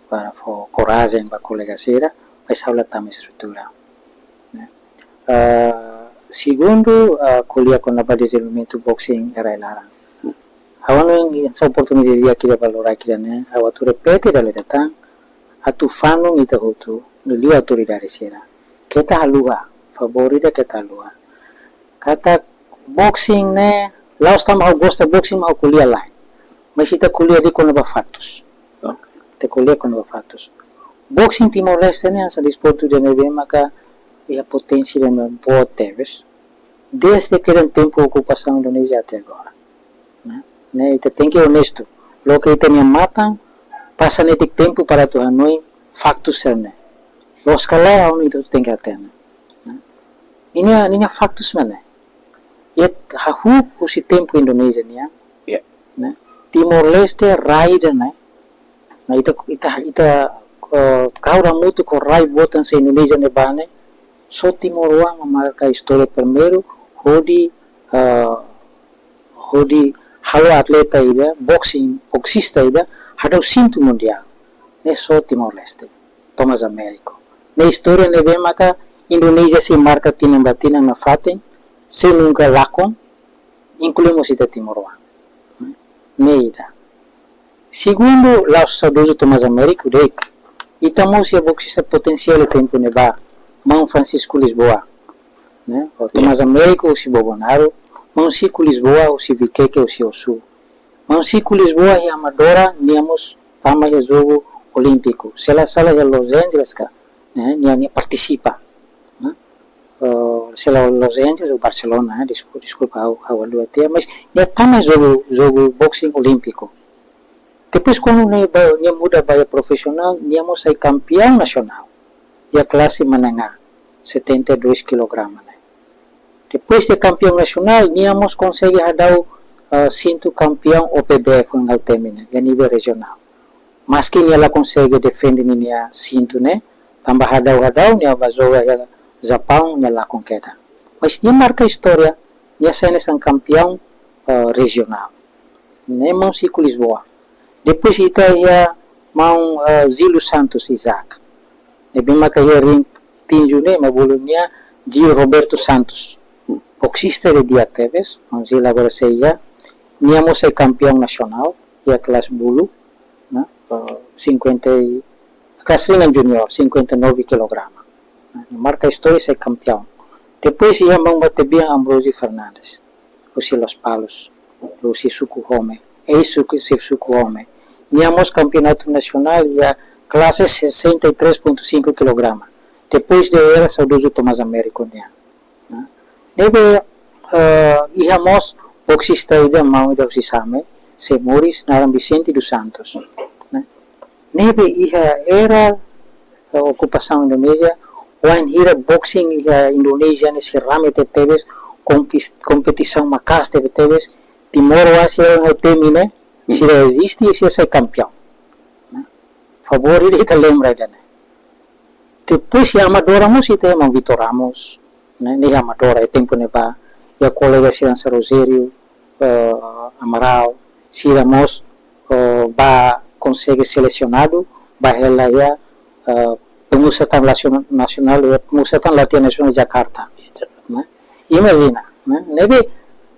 para fó korajen ba kolega sira, mas ha'u la tama estrutura, ne'e? Eh, segundu, eh, ko'alia kona-ba dezenvolvimentu boxing iha rai-laran. Ha'u hanoin hanesan oportunidade di'ak ida ba loraik ida-ne'e, ha'u atu repete dala ida tan, atu fanun ita hotu, liuliu autoridade sira. Keta haluha, Favór ida keta haluha. Katak boxing ne'e, la'ós tanba ha'u gosta boxing mak ha'u ko'alia lai. Mas ita ko'alia de'it kona-ba faktus. Ita ko'alia kona-ba faktus. Boxing Timor-Leste ne'e hanesan desportu ida ne'ebé maka iha poténsia ida ne'ebé boot tebes. Desde kedan tempu okupasaun Indonézia até agora. Ne'e? Ne'e ita tenke onestu. Loke ita-nia matan, pasa netik tempu para atu hanoin faktus sira-ne'e. Loos ka lae, ha'u hanoin ita tenke hatene. Ne'e? Ninia, ninia faktus mak ne'e. Iha hahú husi tempu Indonézia nian. Ya. Ne'e? Timor-Leste rai ida-ne'e. Nah, ita, ita, ita, eh, tau hamutuk ho rai boot hanesan Indonézia ne'ebá ne'e, só timoroan mak marka istória primeiru, hodi, eh, hodi halo atleta ida, boxing, boxista ida, hadau sintu mundiál. Ne'e só Timor-Leste, Tomás Américo. Ne'e istória ne'ebé maka Indonézia sei marka tinan ba tinan nafatin, sei nunka lakon, inklui mós ita timoroan. Ne'e ida. Segundu, la'ós saudozu Tomás Américo de'it, ita mós iha boxista potensiál iha tempu ne'ebá, maun Francisco Lisboa, ne'e? Ou Tomás Américo husi Bobonaro, maun Chico Lisboa husi Viqueque husi Osu. Maun Chico Lisboa iha Amadora, nia mós tama iha jogu olímpiku. Se la sala iha Los Angeles ka, ne'e? Nia, nia partisipa, ne'e? Eh, se la Los Angeles ou Barcelona, eh, desku-, deskulpa, ha'u, ha'u haluha tiha, mas nia tama jogu, jogu boxing olímpiku. Depois, kuandu nia ba, nia muda ba iha profisionál, nia mós sai kampeaun nasionál iha klase menengah, setenta e dois kilograma ne'e. Depois de kampeaun nasionál, nia mós konsege hadau, eh, sintu kampeaun O P B F, ha'u temi ne'e, iha nivel rejionál. Maski nia la konsege defende ninia sintu ne'e, tanba hadau-hadau nia ba joga iha Japaun, nia lakon kedan. Mas nia marka istória, nia sai hanesan kampeaun, eh, rejionál. Ne'e maun Chico Lisboa. Depois ita iha maun, eh, Gil dos Santos Isaac. Ne'ebé maka iha ring tinju ne'e, mak bolu nia Gil Roberto Santos. Boxista ida di'ak tebes, maun Gil agora sei iha. Nia mós sai kampeaun nasionál, iha klase bulu, ne'e? Eh, cinquenta e, klase ringan junior, cinquenta e nove kilograma. Ne'e? Marka istória sai kampeaun. Depois iha maun matebian Ambrósio Fernandes, husi Lospalos, husi suku Home, eis suku, xefe suku Home. Nia mós kampeonatu nasionál iha klase sessenta e três ponto cinco kilograma. Depois de era saudozu Tomás Américo nian. Ne'e? Ne'ebé, eh, iha mós boxista ida maun ida husi Same, sei moris, naran Vicente dos Santos. Ne'e? Ne'ebé iha era, eh, okupasaun Indonézia, wainhira boxing iha Indonézia ne'e sei rame tebetebes, kompis-, kompetisaun maka'as tebetebes, timoroan sira ne'e temi ne'e, sira eziste, sira sai kampeaun. Ne'e? Favór ida ita lembra ida-ne'e. Depois iha Amadora mós ita iha maun Vitor Ramos, ne'e? Ne'e iha Amadora iha tempu ne'ebá, iha kolega sira hanesan Rogério, eh, Amaral, sira mós, eh, ba konsege selesionadu, ba hela iha, eh, pemusatan lasiona-, nasionál, iha pemusatan latihan nasionál Jakarta. Ne'e? Imajina, ne'e? Ne'ebé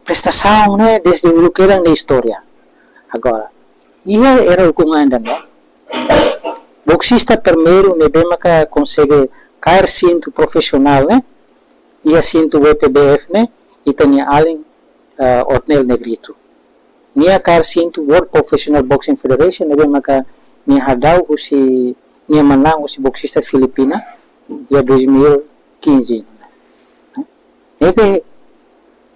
prestasaun ne'e desde uluk kedan ne'e istória. Agora, iha era ukun an ida-ne'e, boxista primeiru ne'ebé maka konsege kaer sintu profisionál ne'e, iha sintu W P B F ne'e, ita-nia alin, eh, Otniel Negrito. Nia kaer sintu World Professional Boxing Federation, ne'ebé maka nia hadau husi, nia manán husi boxista Filipina, iha dois mil e quinze. Ne'ebé,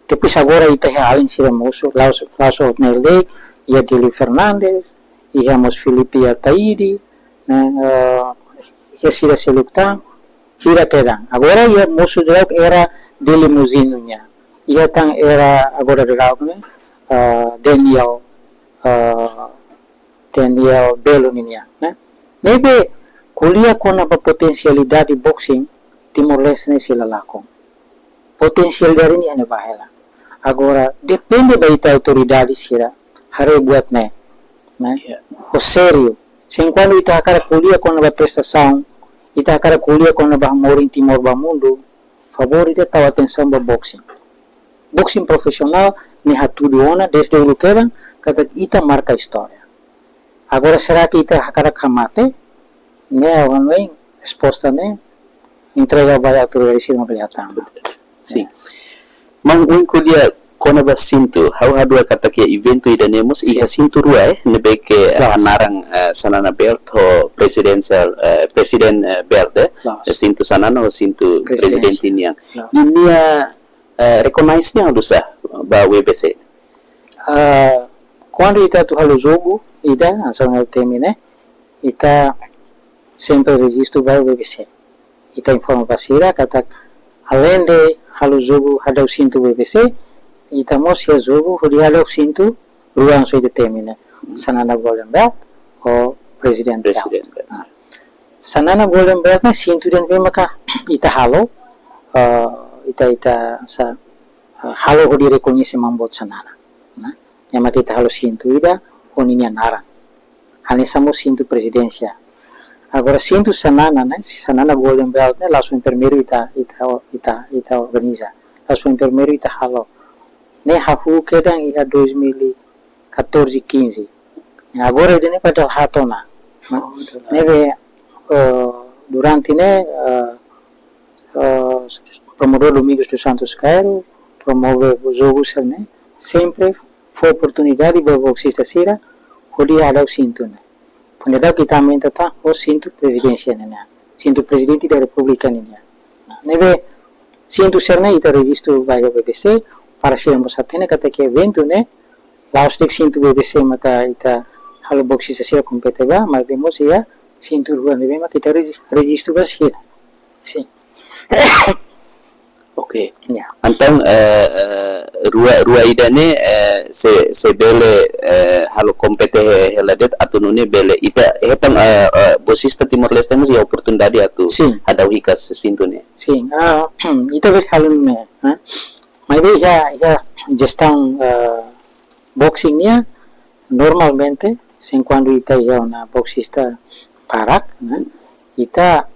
depois agora ita iha alin sira mosu, la'ós, la'ós Otniel de'it, iha Delio Fernandes, iha mós Filipe Ataíde, ne'e? Eh, iha sira seluk tan, hira kedan. Agora iha mosu daudauk era Delio Muzino nian. Iha tan era agora daudauk ne'e, eh, Daniel, eh, Daniel Belo ninian, ne'e? Ne'ebé ko'alia kona-ba potensialidade boxing, Timor-Leste ne'e sei la lakon. Potensialidade ne'e iha ne'ebá hela. Agora, depende ba ita autoridade sira, haree buat ne'e, ne'e? Ya. Ho sériu. Se kuandu ita hakarak ko'alia kona-ba prestasaun, ita hakarak ko'alia kona-ba hamorin Timor ba mundu, favór ita tau atensaun ba boxing. Boxing profisionál ne'e hatudu ona desde uluk kedan, katak ita marka istória. Agora, será que ita hakarak hamate? Ne'e, ha'u hanoin, resposta ne'e, entrega ba autoridade sira mak bele hatama. Sin. Maun, ohin ko'alia kona-ba sintu, ha'u hadomi katak iha eventu ida-ne'e mós iha sintu rua, eh, ne'ebé ke, eh, Klaru. Naran, eh, Xanana Belt ho Presidential, eh, President, eh, Belt, eh. Klaru. Eh, sintu Xanana ho sintu Presidente. Presidente nian. Klaru. Ninia, eh, recognize nian halo sá ba W B C? Ah, kuandu ita atu halo jogu ida, hanesan ha'u temi ne'e, ita sempre rejistu ba W B C. Ita informa ba sira katak aleinde halo jogu hadau sintu W B C, ita mós iha jogu hodi hadau sintu rua hanesan ita temi ne'e. Xanana Golden Belt ho President Belt. President Belt. Ah. Xanana Golden Belt ne'e sintu ida ne'ebé maka ita halo, eh, ita, ita sa, eh, halo hodi rekoñese maun boot Xanana. Nah, ne'e maka ita halo sintu ida ho ninia naran. Hanesan mós sintu Presidente. Agora sintu Xanana ne'e, Xanana Golden Belt ne'e, la'ós foin primeiru ita, ita, ita, ita organiza. La'ós foin primeiru ita halo. Ne'e hahú kedan iha dois mil e catorze, quinze. Agora ida-ne'e ba dala haat ona. Ne'ebé, eh, durante ne'e, eh, eh, Promodór Domingos dos Santos Gaero promove jogu sira-ne'e, sempre fó oportunidade ba boksista sira hodi hadau sintu ne'e. Foin daudauk ita aumenta tan ho sintu Presidente nian, sintu Presidente da República nian. Ne'ebé sintu sira-ne'e ita rejistu ba iha W B C, para sira mós hatene katak eventu ne'e la'ós de'it sintu W B C maka ita halo boksista sira kompete ba, maibé mós iha sintu rua ne'ebé maka ita reji-, rejistu ba sira. Sin. Oke. Ya. Entaun, eh, eh, rua, rua ida-ne'e, eh, se, se bele, eh, halo kompete he-, hela de'it atu nune'e bele. Ita hetan, eh, eh, boksista Timor-Leste mós iha oportunidade atu Sin. Hadau hikas sintu ne'e. Sin. Ah, ita bele halo nune'e, eh. Maibé iha, iha jestaun, eh, boxing nian, normalmente, sin kuandu ita iha ona boksista barak, ne'e, ita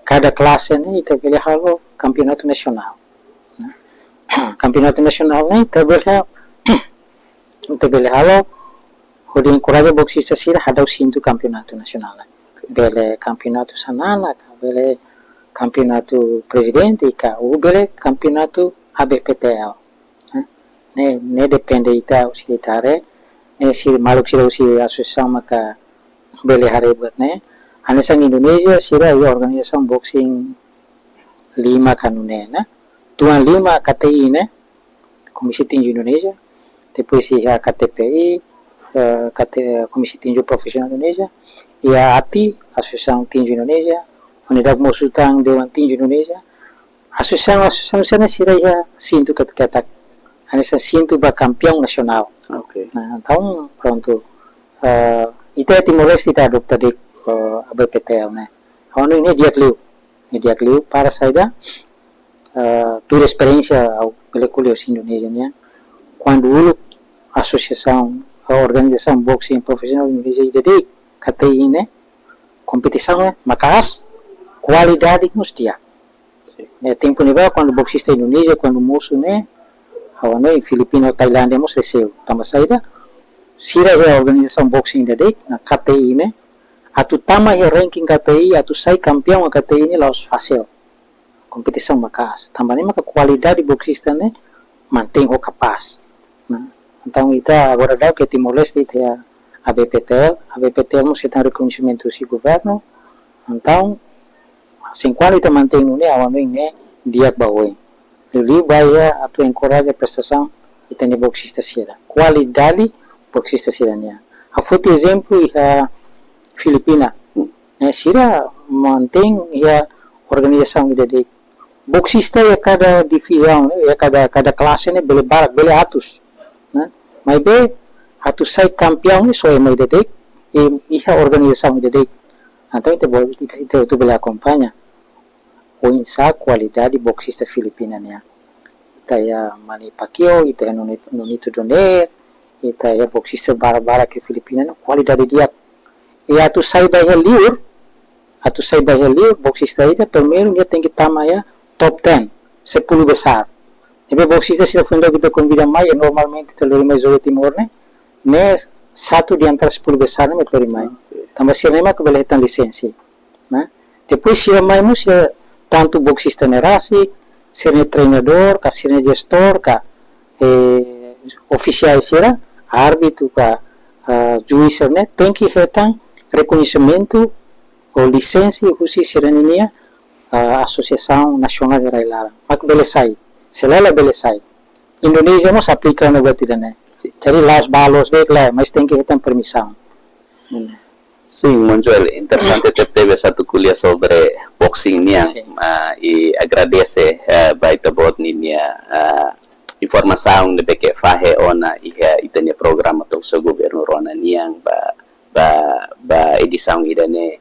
kada klase ne'e, ita bele halo kampeonatu nasionál, ne'e. Kampeonatu nasionál ne'e, ita bele, ita bele halo, hodi enkoraja boksista sira hadau sintu kampeonatu nasionál ne'e. Bele kampeonatu Xanana, ka bele kampeonatu Presidente, ka, ou bele kampeonatu A B P T L. Ne'e, ne'e depende ita husi ita haree, ne'e sira maluk sira husi asosiasaun maka bele haree buat ne'e. Hanesan Indonézia sira iha organizasaun boxing lima ka nune'e, ne'e. Tuan lima K T I ne'e, Komisi Tinju Indonézia, depois iha K T P I, eh, K T, Komisi Tinju Profesionál Indonézia, iha ATI, Asosiasaun Tinju Indonézia, foin daudauk mós iha tan Dewan Tinju Indonézia, asosiasaun, asosiasaun sira-ne'e sira iha sintu ketak-ketak. Hanesan sintu ba kampeaun nasionál. Oke. Nah, entaun, prontu. Eh, ita Timor-Leste ita adota de'it, eh, A B P T L ne'e. Ha'u hanoin ne'e di'ak liu. Ne'e di'ak liu para saida, eh, tuir esperiénsia ha'u bele ko'alia husi Indonézia nian. Kuandu uluk asosiasaun, eh, organizasaun boxing profesionál Indonézia ida de'it, K T I ne'e, kompetisaun ne'e maka'as, kualidade mós di'ak. Ne'e tempu ne'ebá kuandu boksista Indonézia kuandu mosu ne'e, ha'u hanoin Filipina ho Tailándia mós reseu. Tanba saida, sira iha organizasaun boxing ida de'it, ne'e K T I ne'e, atu tama iha ranking K T I, atu sai kampeaun K T I ne'e la'ós fasil. Kompetisaun maka'as. Tanba ne'e maka kualidade boksista ne'e mantein ho kapás. Nah, entaun ita agora daudauk iha Timor-Leste ita iha A B P T L, A B P T L mós hetan rekoñesimentu husi governu. Entaun, sin kuandu ita mantein nune'e, ha'u hanoin ne'e di'ak ba oin. Liuliu ba iha atu enkoraja prestasaun ita-nia boksista sira. Kualidade boksista sira-nian. Ha'u foti ezemplu iha Filipina. Ne'e sira mantein iha organizasaun ida de'it. Boksista iha kada divizaun, iha kada, kada klase ne'e bele barak, bele atus. Ne'e, maibé atu sai kampeaun ne'e só ema ida de'it, i iha organizasaun ida de'it. Entaun ita bele, ita, ita, ita bele akompaña. Oinsá kualidade boksista Filipina nian. Ita iha Manny Pacquiao, ita iha Nonito, Nonito Donaire, ita iha boksista barak-barak iha Filipina ne'e, kualidade di'ak. I atu sai ba iha liur, atu sai ba iha liur, boksista ida primeiru nia tenke tama iha top ten, sepuluh besar. Ne'ebé boksista sira foin daudauk ita konvida mai, i normalmente ita lori mai joga Timor ne'e, ne'e satu di antara sepuluh besar ne'e mak ita lori mai. Oke. Tanba sira ne'e mak bele hetan lisensi. Nah, depois sira mai mós sira tantu boksista ne'e rasik, sira-nia treinadór ka, sira-nia jestór ka, eh, ofisiál sira, árbitru ka, ah, juís sira-ne'e tenke hetan rekoñesimentu ou lisensa husi sira-ninia, ah, asosiasaun nasionál iha rai-laran. Mak bele sai, se lae la bele sai. Indonézia mós aplika ona buat ida-ne'e. Sin. Jadi la'ós ba loos de'it lae, mas tenke hetan permisaun. Hmm. Sin, Maun Joel, interesante tebetebes atu ko'alia sobre boxing nian. Sin. Ah, i agradese, eh, ba ita-boot ninia, ah, informasaun ne'ebé ke fahe ona iha ita-nia programa Talk Show Governu Rona nian ba, ba, ba edisaun ida-ne'e.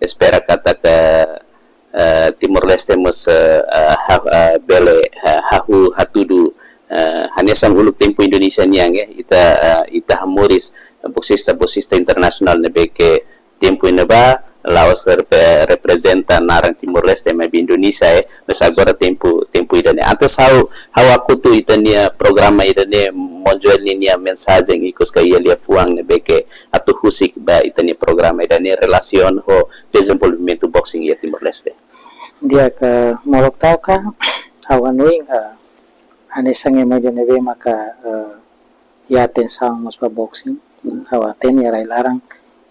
Espera katak, eh, Timor-Leste mós, eh, eh, ha-, eh, bele, eh, hahú hatudu, eh, hanesan uluk tempu Indonézia nian, eh, ita, eh, ita hamoris, eh, boksista, boksista internasionál ne'ebé ke tempu iha ne'ebá la'ós rep-, reprezenta naran Timor-Leste maibé Indonézia, eh, mas agora tempu, tempu ida-ne'e. Antes ha'u, ha'u hakotu ita-nia programa ida-ne'e, Maun Joel ninia mensajen ikus ka iha liafuan ne'ebé ke atu husik ba ita-nia programa ida-ne'e relasiona ho dezenvolvimentu boxing iha Timor-Leste. Di'ak, molok ta'uk, ha'u hanoin, eh, hanesan ema ida ne'ebé maka, eh, iha atensaun mós ba boxing. Ha'u hatene iha rai-laran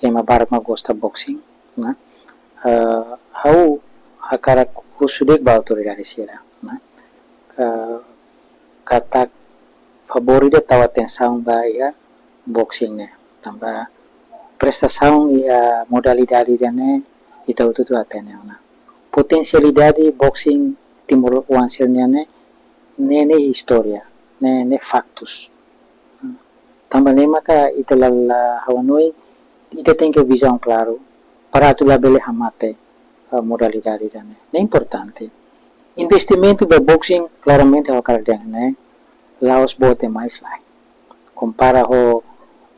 ema barak mak gosta boxing, nah. Eh, ha'u hakarak husu de'it ba autoridade sira, nah. Ka-, katak favór ida tau atensaun ba iha boxing ne'e. Tanba prestasaun iha modalidade ida-ne'e ita hotu-hotu hatene ona. Potensialidade boxing timoroan sira-nian ne'e, ne'e, ne'e istória, ne'e, ne'e faktus. Tanba ne'e maka ita la, la ha'u hanoin, ita tenke vizaun klaru, para atu labele hamate, eh, modalidade ida-ne'e. Ne'e importante. Investimentu ba boxing, klaramente ha'u hakarak dehan ne'e, la'ós boot demais lae. Kompara ho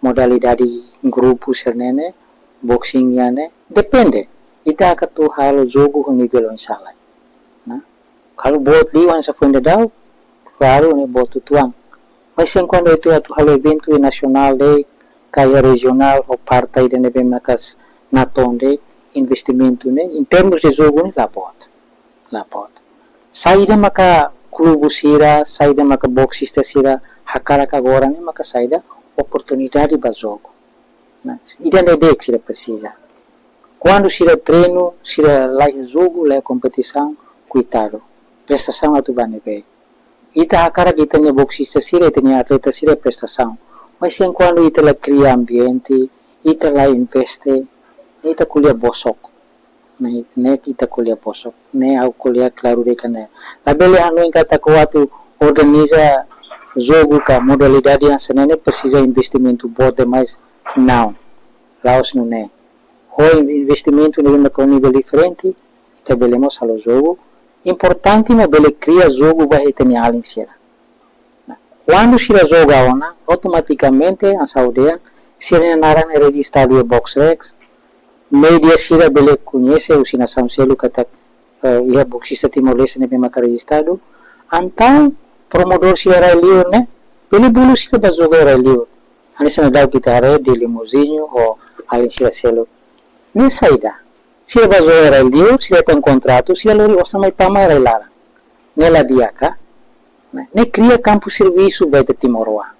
modalidade grupu sira-ne'e ne'e, boxing nian ne'e, depende. Ita hakarak atu halo jogu ho nivel oinsá lae. Nah, kalau boot liu hanesan foin daudaun, klaru ne'e boot uitoan. Mas enkuantu ita atu halo eventu iha nasionál de'it, ka iha rejionál, ho partida ne'ebé maka natoon de'it, investimentu ne'e, em termos de jogu ne'e, la boot. La boot. Saida maka klube sira, saida maka boksista sira hakarak agora ne'e maka saida oportunidade ba jogu. Nah, ida-ne'e de'it sira presiza. Kuandu sira treinu, sira la iha jogu, la iha kompetisaun, koitadu. Prestasaun atu ba ne'ebé? Ita hakarak ita-nia boksista sira, ita-nia atleta sira prestasaun. Mas enkuantu ita la kria ambiente, ita la investe, ita ko'alia bosok. Ne'e, ne'e ita ko'alia bosok. Ne'e ha'u ko'alia klaru de'it ka ne'e. Labele hanoin katak atu organiza jogu ka modalidade hanesan ne'e ne'e presiza investimentu boot demais. Não. La'ós nune'e. Ho in-, investimentu ne'ebé maka ho nivel diferente, ita bele mós halo jogu. Importante mak bele kria jogu ba ita-nia alin sira. Nah, kuandu sira joga ona, automatikamente, hanesan ha'u dehan, sira-nia naran rejistadu iha Boxrec, média sira bele koñese husi nasaun seluk katak, eh, iha boksista Timor-Leste ne'ebé maka rejistadu, entaun promodór sira rai-liur ne'e bele bolu sira ba joga rai-liur. Hanesan daudaun ita haree Dili Mozinho ho alin sira seluk. Ne'e saida? Sira ba joga rai-liur, sira hetan kontratu, sira lori osan mai tama rai-laran. Ne'e la di'ak ka? Ne'e kria kampu servisu ba ita timoroan.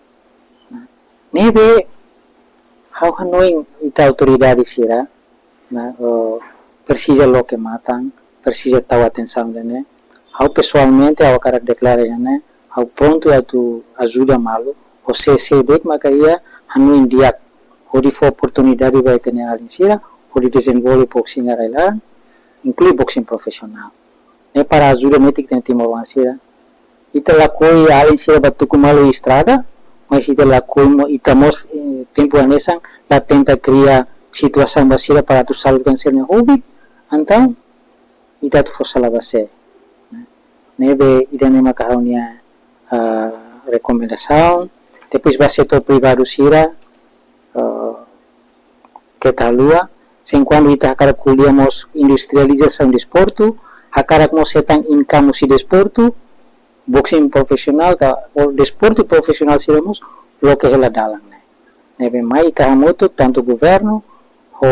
Ne'ebé ha'u hanoin ita autoridade sira, nah, eh, presiza loke matan, presiza tau atensaun ida-ne'e. Ha'u pesoalmente, ha'u hakarak deklara ida-ne'e, ha'u prontu atu ajuda malu, ho sé-sé de'it maka iha hanoin di'ak, hodi fó oportunidade ba ita-nia alin sira, hodi dezenvolve boxing iha rai-laran, inklui boxing profisionál. Ne'e para ajuda metin ita-nia timoroan sira. Ita lakohi alin sira ba tuku malu iha estrada, mas ita lakohi mós, ita mós, eh, tempu hanesan, la tenta kria situasaun ba sira para atu salurkan sira-nia hobi, entaun ita atu fó sala ba sé? Ne'ebé ida-ne'e maka ha'u-nia, ah, rekomendasaun. Depois ba setór privadu sira, ah, keta haluha, se enkuantu ita hakarak ko'alia mós industrializasaun desportu, hakarak mós hetan income husi desportu, boxing profisionál ka, ou desportu profisionál sira mós loke hela dalan ne'e. Ne'ebé mai ita hamutuk, tantu governu, ho,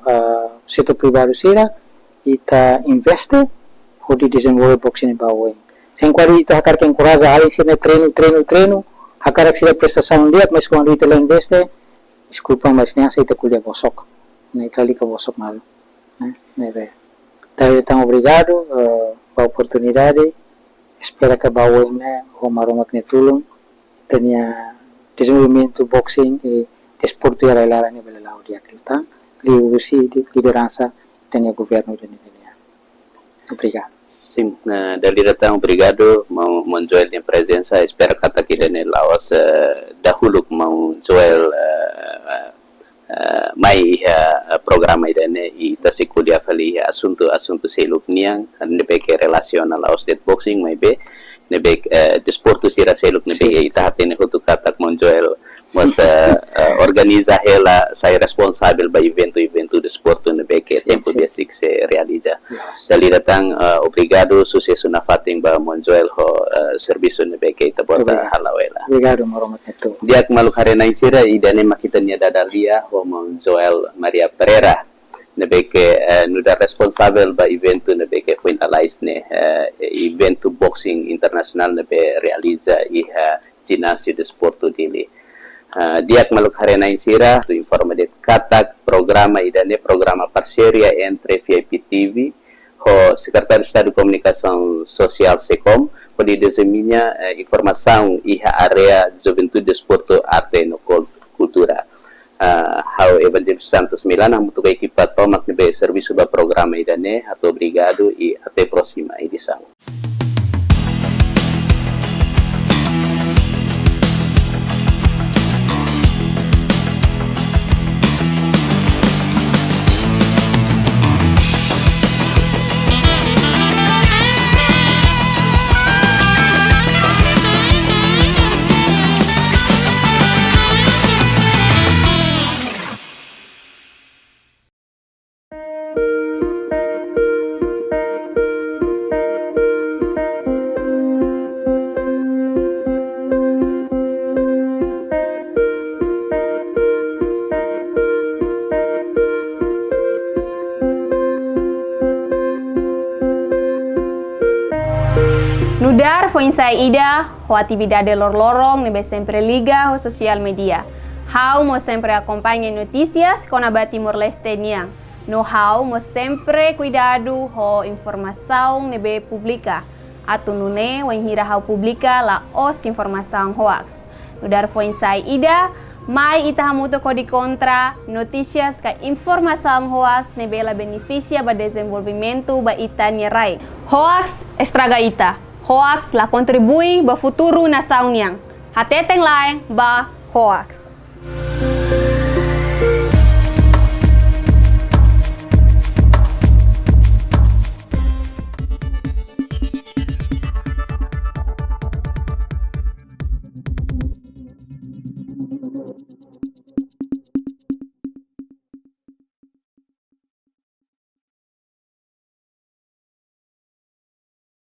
ah, setór privadu sira, ita investe, hodi dezenvolve boxing ba oin. Se kuandu ita hakarak enkoraja alin sira ne'e treinu, treinu, treinu, hakarak sira prestasaun di'ak, mas kuandu ita la investe, deskulpa, mas ne'e hanesan ita ko'alia bosok. Ne'e ita lalika bosok malu. Ne'e, ne'ebé. Dala ida tan obrigadu, eh, ba oportunidade, espera katak ba oin ne'e, ho Maromak nia tulun, ita-nia dezenvolvimentu boxing i desportu iha rai-laran ne'e bele la'o di'ak liután, liuhusi lideransa ita-nia governu ida-ne'e nian. Obrigadu. Sin, eh, dala ida tan obrigadu, maun, maun Joel nia prezensa, espera katak ida-ne'e la'ós, eh, dahuluk maun Joel, eh, eh, eh, mai iha, eh, programa ida-ne'e, i ita sei ko'alia fali iha asuntu, asuntu seluk nian, ne'ebé ke relasiona la'ós de'it boxing, maibé, ne'ebé, eh, desportu sira seluk ne'ebé ke ita hatene hotu katak maun Joel mós, eh, eh, organiza hela, sai responsavel ba eventu, eventu desportu ne'ebé ke tempu biasa sei realiza. Dala ida tan, eh, obrigadu, susesu nafatin ba maun Joel ho, eh, servisu ne'ebé ke ita-boot hala'o hela. Obrigadu, Maromak nia tulun. Di'ak maluk haree-na'in sira, ida-ne'e mak ita-nia dada-lia ho maun Joel Maria Pereira, ne'ebé ke, eh, nu'udar responsavel ba eventu ne'ebé ke foin lalais ne'e, eh, eventu boxing internasionál ne'ebé realiza iha Jináziu Desportu Dili. Eh, di'ak maluk haree-na'in sira, atu informa de'it katak programa ida-ne'e programa parseria entre V I P T V ho Sekretáriu Estadu Komunikasaun Sosiál SEKOM, hodi dizeminia, eh, informasaun iha área juventude, desportu, arte no kul-, kultura. Ah, ha'u Evangelista Santos Milana, hamutuk ho ekipa tomak ne'ebé servisu ba programa ida-ne'e, atu obrigadu i até próxima edição. Nu'udar foin-sa'e ida, ho atividade loroloron ne'ebé sempre liga ho sosiál media. Ha'u mós sempre akompaña notísias kona-ba Timor-Leste nian. No ha'u mós sempre kuidadu ho informasaun ne'ebé publika. Atu nune'e wainhira ha'u publika la'ós informasaun hoax. Nu'udar foin-sa'e ida, mai ita hamutuk hodi kontra notísias ka informasaun hoax ne'ebé la benefisia ba dezenvolvimentu ba ita-nia rai. Hoax estraga ita. Hoax la kontribui ba futuru nasaun nian. Hateten laen ba hoax.